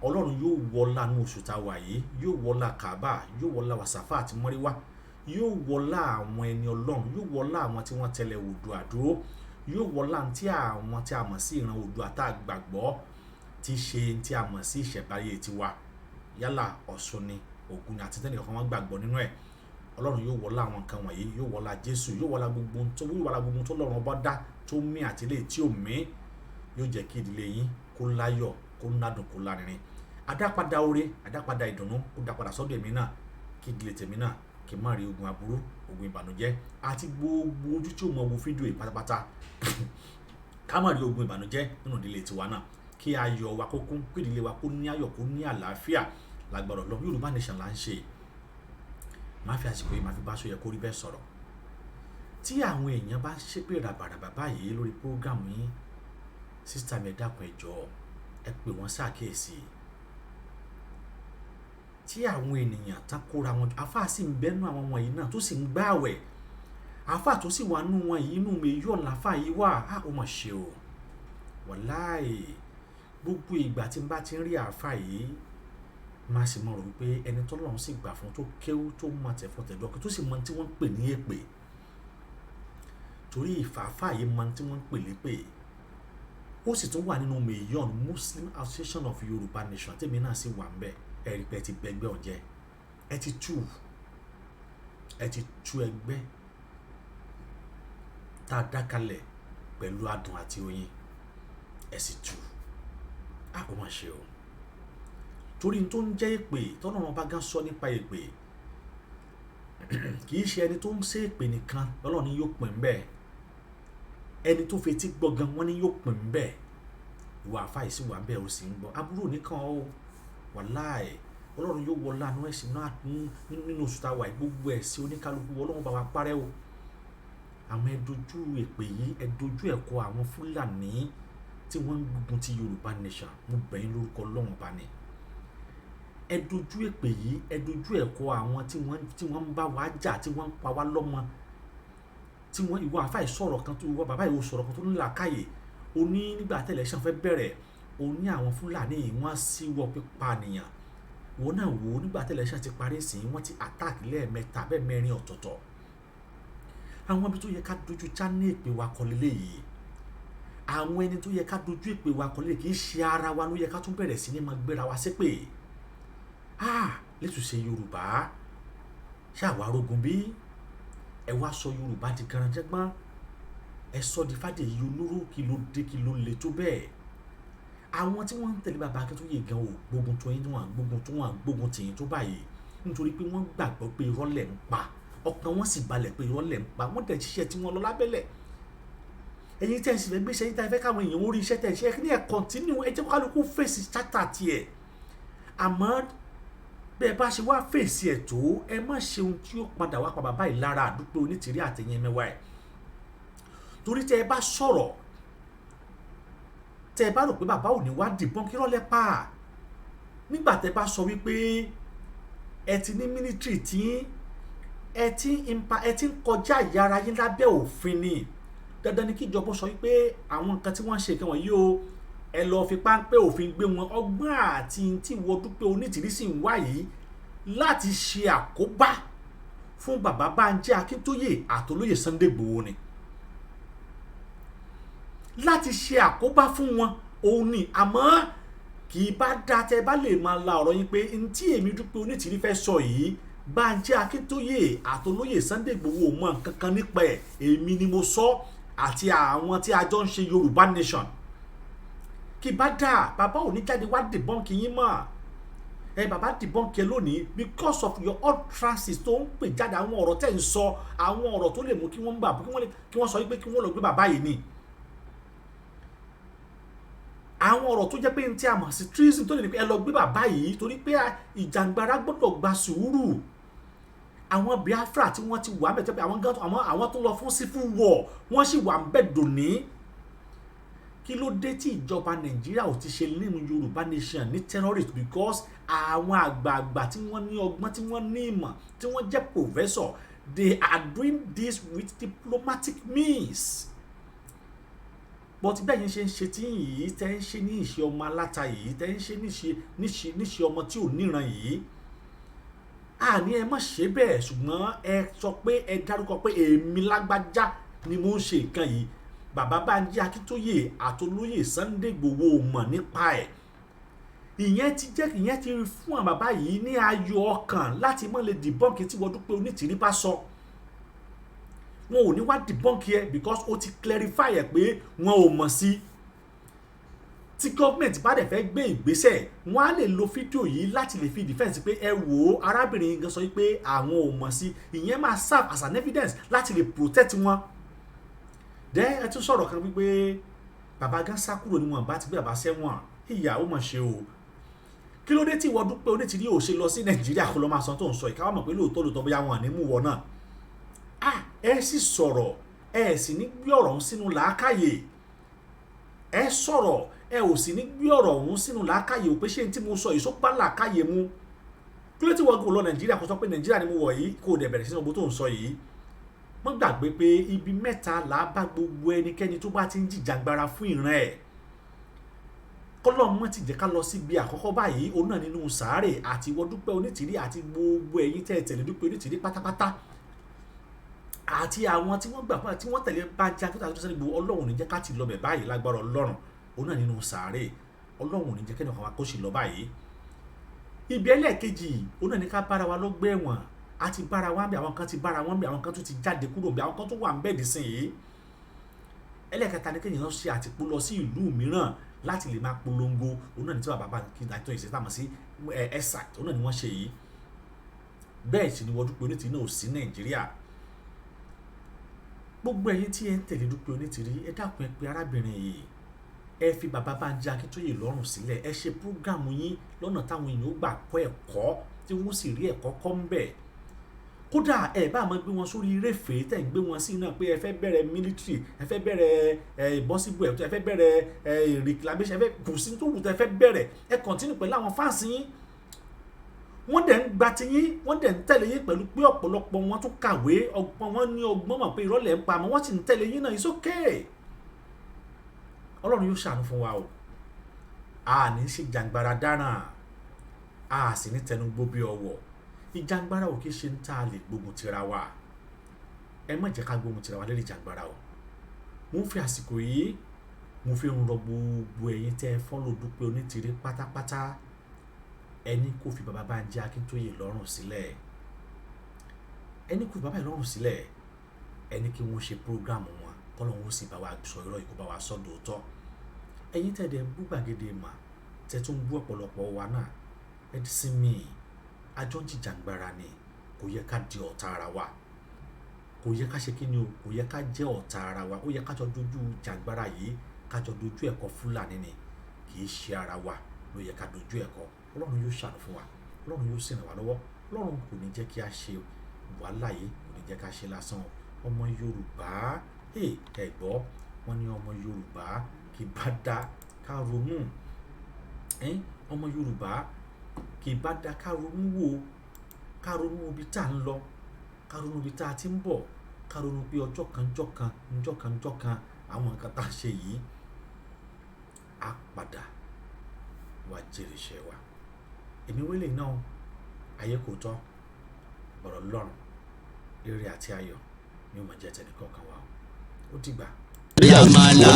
Ọlọ́run yóò wọlá ní oṣù tá a wà yìí, yóò wọlá Kaaba, yóò wọlá Wàsáfà àti Mọ́ríwá, yóò wọlá àwọn ẹni Ọlọ́run, yóò wọlá àwọn tí wọ́n tẹ̀lé Oòduà dúró, yóò wọlá tí àwọn tí a mọ̀ sí ìran Oòduà tá a gbàgbọ́ tí ṣe tí a mọ̀ sí ìṣẹ̀báyé tiwa, yálà Ọ̀ṣun ni, Ògún ni, àti tẹ́nìkan kan wọ́n gbàgbọ́ nínú ẹ̀. Ọlọ́run yóò wọlá àwọn nǹkan wọ̀nyí, yóò wọlá Jésù, yóò wọlá gbogbo tó, yóò wọlá gbogbo tó lọ́run ọba dá tó mí àti ilé tí ò mí, yóò jẹ́ kí ìdílé yín kó láyọ̀, kó nádùn, kó lárinrin. Adápadà oore, adápadà ìdùnnú, kó dápadà sọ́dọ̀ èmi náà, kí ìdílé tèmi náà kí n má rí ogun aburú, ogun ìbànújẹ́, àti gbogbo ojú tí ó mọ wo fídíò yìí pátápátá, ká má rí ogun ìbànújẹ́ nínú ìdílé tiwa náà, kí ayọ̀ wa kó kún, kí ìdílé wa kó ní ayọ̀, kó ní àlàáfíà lágbára Ọlọ́run. Yorùbá Nation là ń ṣe. Máa fi àsìkò yìí máa fi bá aṣọ yẹ kó rí bẹ́ẹ̀ sọ̀rọ̀. Tí àwọn èèyàn bá ṣépè ràbàràbà báyìí lórí program yín, sister mi, ẹ dákun, ẹ jọ̀ọ́, ẹ pè wọ́n ṣàkíyèsí. Tí àwọn ènìyàn tán kóra wọn, àfáà sì ń bẹ́nu àwọn wọ̀nyí náà tó sì ń gbààwẹ̀, àfáà tó sì wà nù wọn yìí, inú mi yọ̀ láfáà yìí wà á. Ó mà ṣe o, wàláì. Gbogbo ìgbà tí n bá ti ń rí àfáà yìí, máa sì mọ̀ rò wípé ẹni tọ́lọ́run sì gbà fún, tó kéwú, tó mọ tẹ̀fọ́ tẹ̀dọ́kẹ́, tó sì mọ tí wọ́n ń pè ní èpè, torí ìfàáfàá yìí mọ tí wọ́n ń pè lépè. Ó sì tún wà nínú Mayon Muslim Association of Yorùbá Nation, tèmi náà sì wà ń bẹ̀. Ẹ rí pé ẹ ti bẹgbẹ́ ọ̀jẹ́, ẹ ti tú ẹgbẹ́ tá a dá kalẹ̀ pẹ̀lú adùn àti oyin, ẹ sì tú a. Kò má ṣe o, torí n tó ń jẹ́ èpè tọ́nà wọn bá gán sọ nípa èpè, kì í ṣe ẹni tó ń ṣe èpè nìkan lọ́lọ́run ní yóò pín bẹ́ẹ̀. Ẹni tó fetí gbọ́ gan, wọ́n ní yóò pín bẹ́ẹ̀. Ìwà àfáà yìí sì wà bẹ́ẹ̀, ó sì ń gbọ́. Aburú nìkan o, wàláì. Ọlọ́run yóò wọlé àánú ẹ̀sìn náà nínú oṣù tá a wà yìí, gbogbo ẹ̀sìn oníkálukú, Ọlọ́run bá wa parẹ́ o. Àwọn ẹ dojú èpè yìí, ẹ dojú ẹ̀kọ́ àwọn Fúlàní tí wọ́n ń gbógun ti Yorùbá Nation. Mo bẹ̀ yín lórúkọ Ọlọ́run ọba ni, ẹ dojú èpè yìí, ẹ dojú ẹ̀kọ́ àwọn tí wọ́n ń bá wa jà, tí wọ́n ń pa wá lọ́mọ, tí wọ́n. Ìwọ àfáà yìí sọ̀rọ̀ kan tó, ìwọ bàbá yìí ó sọ̀rọ̀ kan tó ní làákàyè. O ní nígbà tẹ̀lẹ́sàn fẹ́ bẹ̀rẹ̀, o ní àwọn Fúlàní yìí wọ́n síwọ́ pípa nìyàn. Wọ́n náà wò ó, nígbà tẹ̀lẹ́sàn ti parí sí, wọ́n ti attack lẹ́ẹ̀mẹ́ta bẹ́ẹ̀, mẹ́rin ọ̀tọ̀ọ̀tọ̀. Àwọn ibi tó yẹ ká dojú channel èpè wa kọ lélẹ́yìí, àwọn ẹni tó yẹ ká dojú èpè wa kọ lélẹ́yìí, kì í ṣe ara wa ló yẹ ká tún bẹ̀rẹ̀ sí ní máa gbéra wa ṣépè. Ah, létúnṣe Yorùbá ṣáà rogun bí ẹ wá sọ Yorùbá di garanjẹ́gbọ́n, ẹ sọ di fàdèyí olóró. Kí ló dé? Kí ló le tó bẹ́ẹ̀? Àwọn tí wọ́n ń tẹ̀lé bàbá Akíntóyè gan ò gbógun tó yín, wọ́n gbógun tó, wọ́n gbógun tì yín tó báyìí, nítorí pé wọ́n gbàgbọ́ pé irọ́ lẹ̀ ń pa. Ọkàn wọn sì balẹ̀ pé irọ́ lẹ̀ ń pa. Wọ́n dẹ̀ ṣiṣẹ́ tí wọ́n lọ lábẹ́lẹ̀. Ẹ̀yin tẹ́ ẹ sì fẹ́ gbéṣẹ́ yín, tá ẹ fẹ́ káwọn èèyàn orí iṣẹ́ tẹ́ ẹ ṣe ní, ẹ continue. Ẹ jẹ́ kálukú fèsì chapter tiẹ̀. Àmọ́ bẹ́ẹ̀ bá ṣe wá fèsì ẹ̀ tó, ẹ má ṣe ohun tí ó padà wá pa bàbá yìí lára àdúgbò onítìrí àtẹ̀yìn mẹ́wàá ẹ̀, torí tẹ́ ẹ bá sọ̀rọ̀, tẹ́ ẹ bá rò pé bàbá ò ní wá dìbọn, kí rọ́lẹ́ pa. Nígbà tẹ́ bá sọ wípé ẹ ti ní military tí ẹ ti ń pa, ẹ ti ń kọjá ìyára yín lábẹ́ òfin ni. Dandan ni kí ìjọba sọ wípé àwọn nǹkan tí wọ́n ń ṣe nǹkan wọ̀nyí o, ẹ lọ́ọ́ fi páńpẹ́ òfin gbé wọn. Ọgbọ́n àti tí wọ́n Dúpẹ́ Onítìrí sì ń wá yìí láti ṣe àkóbá fún bàbá Bánjí Akíntóyè àtolóyè Sunday Igboho ni, láti ṣe àkóbá fún wọn òun ni. Àmọ́ kì í bá dá tẹ bá lè máa la ọ̀rọ̀ yín pé n tí èmi Dúpẹ́ Onítìrí fẹ́ sọ yìí, Bánjí Akíntóyè àtolóyè Sunday Igboho mọ nǹkan kan nípa ẹ̀, èmi ni mo sọ àti àwọn tí a jọ ń ṣe Yorùbá Nation. Kì bá dà, bàbá ò ní jáde wá debunk yín mọ́. Ẹ bàbá debunk ẹ lónìí because of your utterances tó ń pè jáde, àwọn ọ̀rọ̀ tẹ́ ń sọ, àwọn ọ̀rọ̀ tó lè mú kí wọ́n gbà kí wọ́n sọ wípé kí wọ́n lọ gbé bàbá yìí ni, àwọn ọ̀rọ̀ tó jẹ́ pé ní tí a mọ̀ sí treason, tó lè ní pé ẹ lọ gbé bàbá yìí, torí pé ìjàngbara gbọ́dọ̀ gba sùúrù. Àwọn Biafra tí wọ́n ti wà ń bẹ̀ tẹ́ pé àwọn gan àwọn tó lọ fún civil war, wọ́n sì wà ń bẹ̀ dòní. Kí ló dé tí ìjọba Nàìjíríà ò ti ṣe nínú Yorùbá Nation ní terrorist? Because àwọn àgbààgbà tí wọ́n ní ọgbọ́n, tí wọ́n ní ìmọ̀, tí wọ́n jẹ́ professor, they are doing this with diplomatic means. But bẹ́ẹ̀ yẹn ṣe ń ṣe tí yìí, tẹ́ ń ṣe ní ìṣe ọmọ aláta yìí, tẹ́ ń ṣe níṣe ọmọ tí ò níran yìí, àní ẹ má ṣe bẹ́ẹ̀. Ṣùgbọ́n ẹ sọ pé ẹ dárúkọ pé èmi lágbájá ni mo ń ṣe nǹkan yìí, bàbá Bánjí Akíntóyè àtolóyè Sunday Igboho mọ̀ nípa ẹ̀. Ìyẹn ti jẹ́, ìyẹn ti fún àwọn bàbá yìí ní ayọ̀ ọkàn láti mọ̀ lè debunk tí wọ́n Dúpẹ́ Onítìrí bá sọ. Wọn ò ní wá debunk ẹ because ó ti clarify ẹ pé wọn ò mọ̀ sí. Tí gọ́ọ̀mẹ̀ntì bá dẹ̀ fẹ́ gbé ìgbésẹ̀, wọ́n á lè lo fídíò yìí láti lè fi defence pé ẹ wò ó, arábìnrin gan sọ pé àwọn ò mọ̀ sí. Ìyẹn máa serve as an evidence láti lè protect wọn. Then ẹ tún sọ̀rọ̀ kan wípé bàbá gan sá kúrò ní wọn bá ti gbé bàbá sẹ́wọ̀n. Ìyàwó mọ̀ ṣe o. Kí ló dé tí ìwọ Dúpẹ́ Onítìrí ò ṣe lọ sí Nàìjíríà kó lọ máa sọ tó ń sọ ìkáwá mọ̀ pé lóòótọ́ lóòótọ́ bóyá wọn ò ní mú wọ náà? Ah, ẹ sì sọ̀rọ̀, ẹ sì ní gbé ọ̀rọ̀ ọ̀hún sínú làákàyè. Ẹ sọ̀rọ̀, ẹ ò sì ní gbé ọ̀rọ̀ ọ̀hún sínú làákàyè ò pé ṣé n tí mo sọ yìí só bá làákàyè mu? Kí ló tí wọ́n kò lọ Nàìjíríà kó sọ pé Nàìjíríà ni mo wọ̀ yìí, kó o dẹ̀ bẹ̀rẹ̀ sínú ọgbó tó ń sọ yìí? Wọ́n gbàgbé pé ibi mẹ́ta là á bá gbogbo ẹnikẹ́ni tó bá ti ń jìjàgbara fún ìran ẹ̀. Kọ́lọ́mọ́ ti jẹ́ ká lọ síbi àkọ́kọ́ báyìí, òun náà nínú sàárè. Àti ìwọ Dúpẹ́ Onítìrí àti gbogbo ẹ̀yin tẹ́ ẹ tẹ̀lé Dúpẹ́ Onítìrí pátápátá àti àwọn tí wọ́n gbà fún tí wọ́n tẹ̀lé Bánjí Akíntóyè àti Sunday Igboho, Ọlọ́run ní jẹ́ ká ti lọ bẹ̀ báyìí lágbára Ọlọ́run. Òun náà nínú sàárè, Ọlọ́run ní jẹ́ kẹ́ni kan wa kó sì lọ báyìí. Ibi ẹlẹ́ẹ̀kejì, òun náà ní ká bára wa lọ́gbẹ́ ẹ̀wọ̀n. A ti bára wa ń bẹ, àwọn kan ti bára wọn ń bẹ, àwọn kan tún ti jáde kúrò ń bẹ, àwọn kan tún wà ń bẹ̀ dísìn yìí. Ẹlẹ́ẹ̀kẹta ni kéèyàn ṣe àtìpó lọ sí ìlú mìíràn láti lè máa polongo. Òun náà ní tí bàbá bá kí àtọ́ ìṣẹ́ tàmọ̀ sí ẹ̀sà, òun náà ni wọ́n ṣe yìí. Bẹ́ẹ̀ sì ni wọ́n Dúpẹ́ Onítìrí náà ò sí Nàìjíríà. Gbogbo ẹ̀yin tí ẹ ń tẹ̀lé Dúpẹ́ Onítìrí, ẹ dákun, ẹ pé arábìnrin yìí, ẹ fi bàbá Bánjí Akíntóyè lọ́rùn sílẹ̀. Ẹ ṣe program yín lọ́nà táwọn èèyàn ó gbà kọ́ ẹ̀kọ́, tí wọ́n sì rí ẹ̀kọ́ kọ́ ń bẹ̀. Kódà ẹ bá máa gbé wọn sórí réfèé tẹ̀ ń gbé wọn sí náà pé ẹ fẹ́ bẹ̀rẹ̀ military, ẹ fẹ́ bẹ̀rẹ̀ ẹ ìbọ́síbò, ẹ fẹ́ bẹ̀rẹ̀ ẹ reclamation, ẹ fẹ́ kò sí tó wù tẹ́ fẹ́ bẹ̀rẹ̀. Ẹ continue pẹ̀lú àwọn fans yín. Wọ́n dẹ̀ ń gba ti yín, wọ́n dẹ̀ ń tẹ̀lé yín pẹ̀lú pé ọ̀pọ̀lọpọ̀ wọn tún kàwé, ọgbọ́n wọn ní ọgbọ́n mọ̀ pé irọ́ lẹ̀ ń pa, àmọ́ wọ́n sì ń tẹ̀lé yín náà. It's okay. Ọlọ́run yóò ṣàánú fún wa o. A ní ṣe jàǹgbara dáràn, a sì ní tẹnugbó bí ọwọ́. Ìjàngbara ò kí ṣe ń tá a lè gbógun tira wa. Ẹ má jẹ́ ká gbógun tira wa lérí ìjàngbara o. Mo ń fi àsìkò yìí, mo fi ń rọ gbogbo ẹ̀yin tẹ́ ẹ follow Dúpẹ́ Onítìrí pátápátá, ẹni kò fi bàbá Bánjí Akíntóyè lọ́rùn sílẹ̀, ẹni kò fi bàbá yìí lọ́rùn sílẹ̀, ẹni kí wọ́n ṣe program wọn, kọ́lọ́hún ó sì bá wa sọ irọ́ yìí, kó bá wa sọ dòótọ́. Ẹ̀yin tẹ́ dẹ̀ ń bú gbàgede mà, tẹ́ tún bú ọ̀pọ̀lọpọ̀ wa náà, ẹ sinmi. Àjọ ń jìjàngbara ni, kò yẹ ká di ọ̀tá ara wa. Kò yẹ ká ṣe kí ni o, kò yẹ ká jẹ́ ọ̀tá ara wa. Ó yẹ ká jọ dojú jàngbara yìí, ká jọ dojú ẹ̀kọ́ Fúlàní ni, kì í ṣe ara wa ló yẹ ká dojú ẹ̀kọ́. Ọlọ́run yóò ṣàánú fún wa, Ọlọ́run yóò sì ràn wá lọ́wọ́. Ọlọ́run kò ní jẹ́ kí a ṣe wàhálà yìí, kò ní jẹ́ ká ṣe lásán. Ọmọ Yorùbá, ẹ gbọ́, wọ́n ní ọmọ Yorùbá kì í bá dá ká ronú. Ọmọ Yorùbá. Kì í bá da ká ronú wò, ká ronú ibi tá à ń lọ, ká ronú ibi tá a ti ń bọ̀, ká ronú pé ọjọ́ kan jọ́ kan, njọ́ kan jọ́ kan, àwọn nǹkan tá a ṣe yìí á padà wá jèrè iṣẹ́ wa. Èmi wélé náà, ayé kò tọ́ ọ̀rọ̀ lọ́rùn, ire àti ayọ̀ ni ó máa jẹ́ tẹnìkọ̀ọ̀kan wa o. Ó dìgbà. Yamala.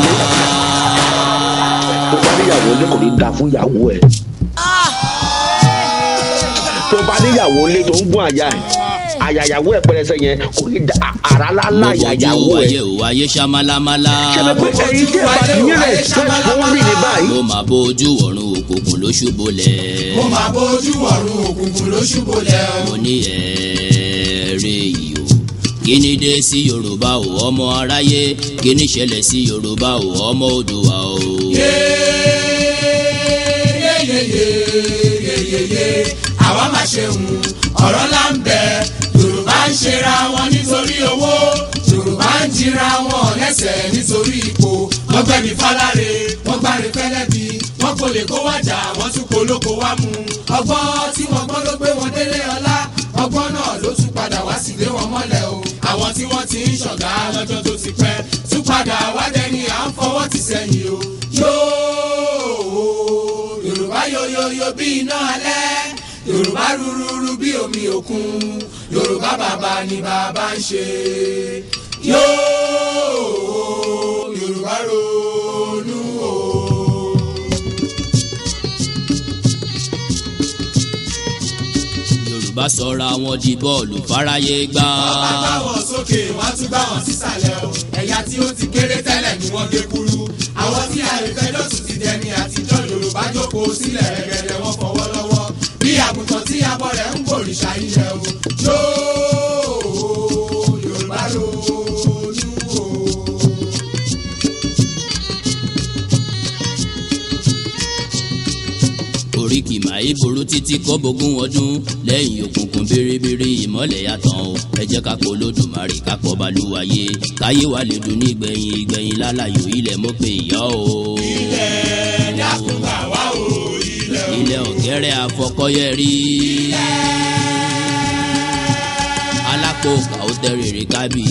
Tó bá níyàwó lé, kò ní da fún ìyàwó ẹ. Tó bá níyàwó lé, tó ń gún àyà ẹ, àyàyàwó ẹ pẹrẹsẹ yẹn, kò ní da àrà lálá Mo bójú àyàyàwó ẹ. ayé ò, ayé ṣamálámálá. Ṣe lè pé ẹ̀yin tí ẹ bá ti ní respect fún mi ní báyìí. Mo máa bójú ọ̀run, òkùnkùn ló ṣubúlẹ̀. Mo máa bójú ọ̀run, òkùnkùn ló ṣubúlẹ̀ o. Mo ní ẹ̀ẹ́rẹ́ yìí o, kí ni dé sí Yorùbá o, ọmọ aráyé? Kí ni ṣẹlẹ̀ sí Yorùbá o, ọmọ Oòduà o? Yeyeyeyeyeye, àwa máa ṣe hùn ọ̀rọ̀ là ń bẹ. Yorùbá ń ṣera wọn nítorí owó, Yorùbá ń jira wọn lẹ́sẹ̀ nítorí ipò. Wọ́n gbẹ̀mí fáláre, wọ́n gbáre fẹ́lẹ́bí, wọ́n kò lè kó wájà, wọ́n tún kó lóko wá mú. Ọgbọ́n tí wọ́n gbọ́n ló gbé wọn délé ọlá, ọgbọ́n náà ló tún padà wá sí lé wọn mọ́lẹ̀ o. Àwọn tí wọ́n ti ń ṣọ̀gá lọ́jọ́ tó ti pẹ́ tún padà wá dẹni à ń fọwọ́ ti sẹ́yìn o. Yóò Yorùbá yoyoyo bí iná alẹ́, Yorùbá rúrúrú bí omi òkun, Yorùbá bàbá ni bàbá ń ṣe. Yóò Yorùbá ronú o. Yorùbá sọra wọn di bọ́ọ̀lù fáráyé gbá. Wọ́n bá gbá wọn sókè, wọ́n á tún gbá wọn sísàlẹ̀ o. Ẹ̀yà tí ó ti kéré tẹ́lẹ̀ ni wọ́n gé kúrú. Àwọn tí àìfẹ́ lọ́tún ti dẹni àtijọ́. Yorùbá jókòó sílẹ̀ rẹ̀gẹ̀dẹ̀, wọ́n fọwọ́ lọ́wọ́ bí àgùntàn tí abọ́ rẹ̀ ń gbòrìṣà ilẹ̀ o. Yóò Yorùbá ronú o. Oríkì máa burú títí kọ́ bógún ọdún lẹ́yìn òkùnkùn bèrèbèrè, ìmọ́lẹ̀ yàtọ̀ o. Ẹ jẹ́ ká pọ̀ Olódùmarè, ká pọ̀ balùwàyè, káyé wa lè dùn ní ìgbẹ̀yìn ìgbẹ̀yìn lálàyò. Ilẹ̀ mọ́ pé ìyá o. Ilẹ̀ dákun gbà wá o, ilẹ̀ o. Ilẹ̀ ọ̀gẹ́rẹ́ àfọkọ́yẹrí. Alákòókà ó tẹ́rẹ̀ẹ́rẹ́ kábì.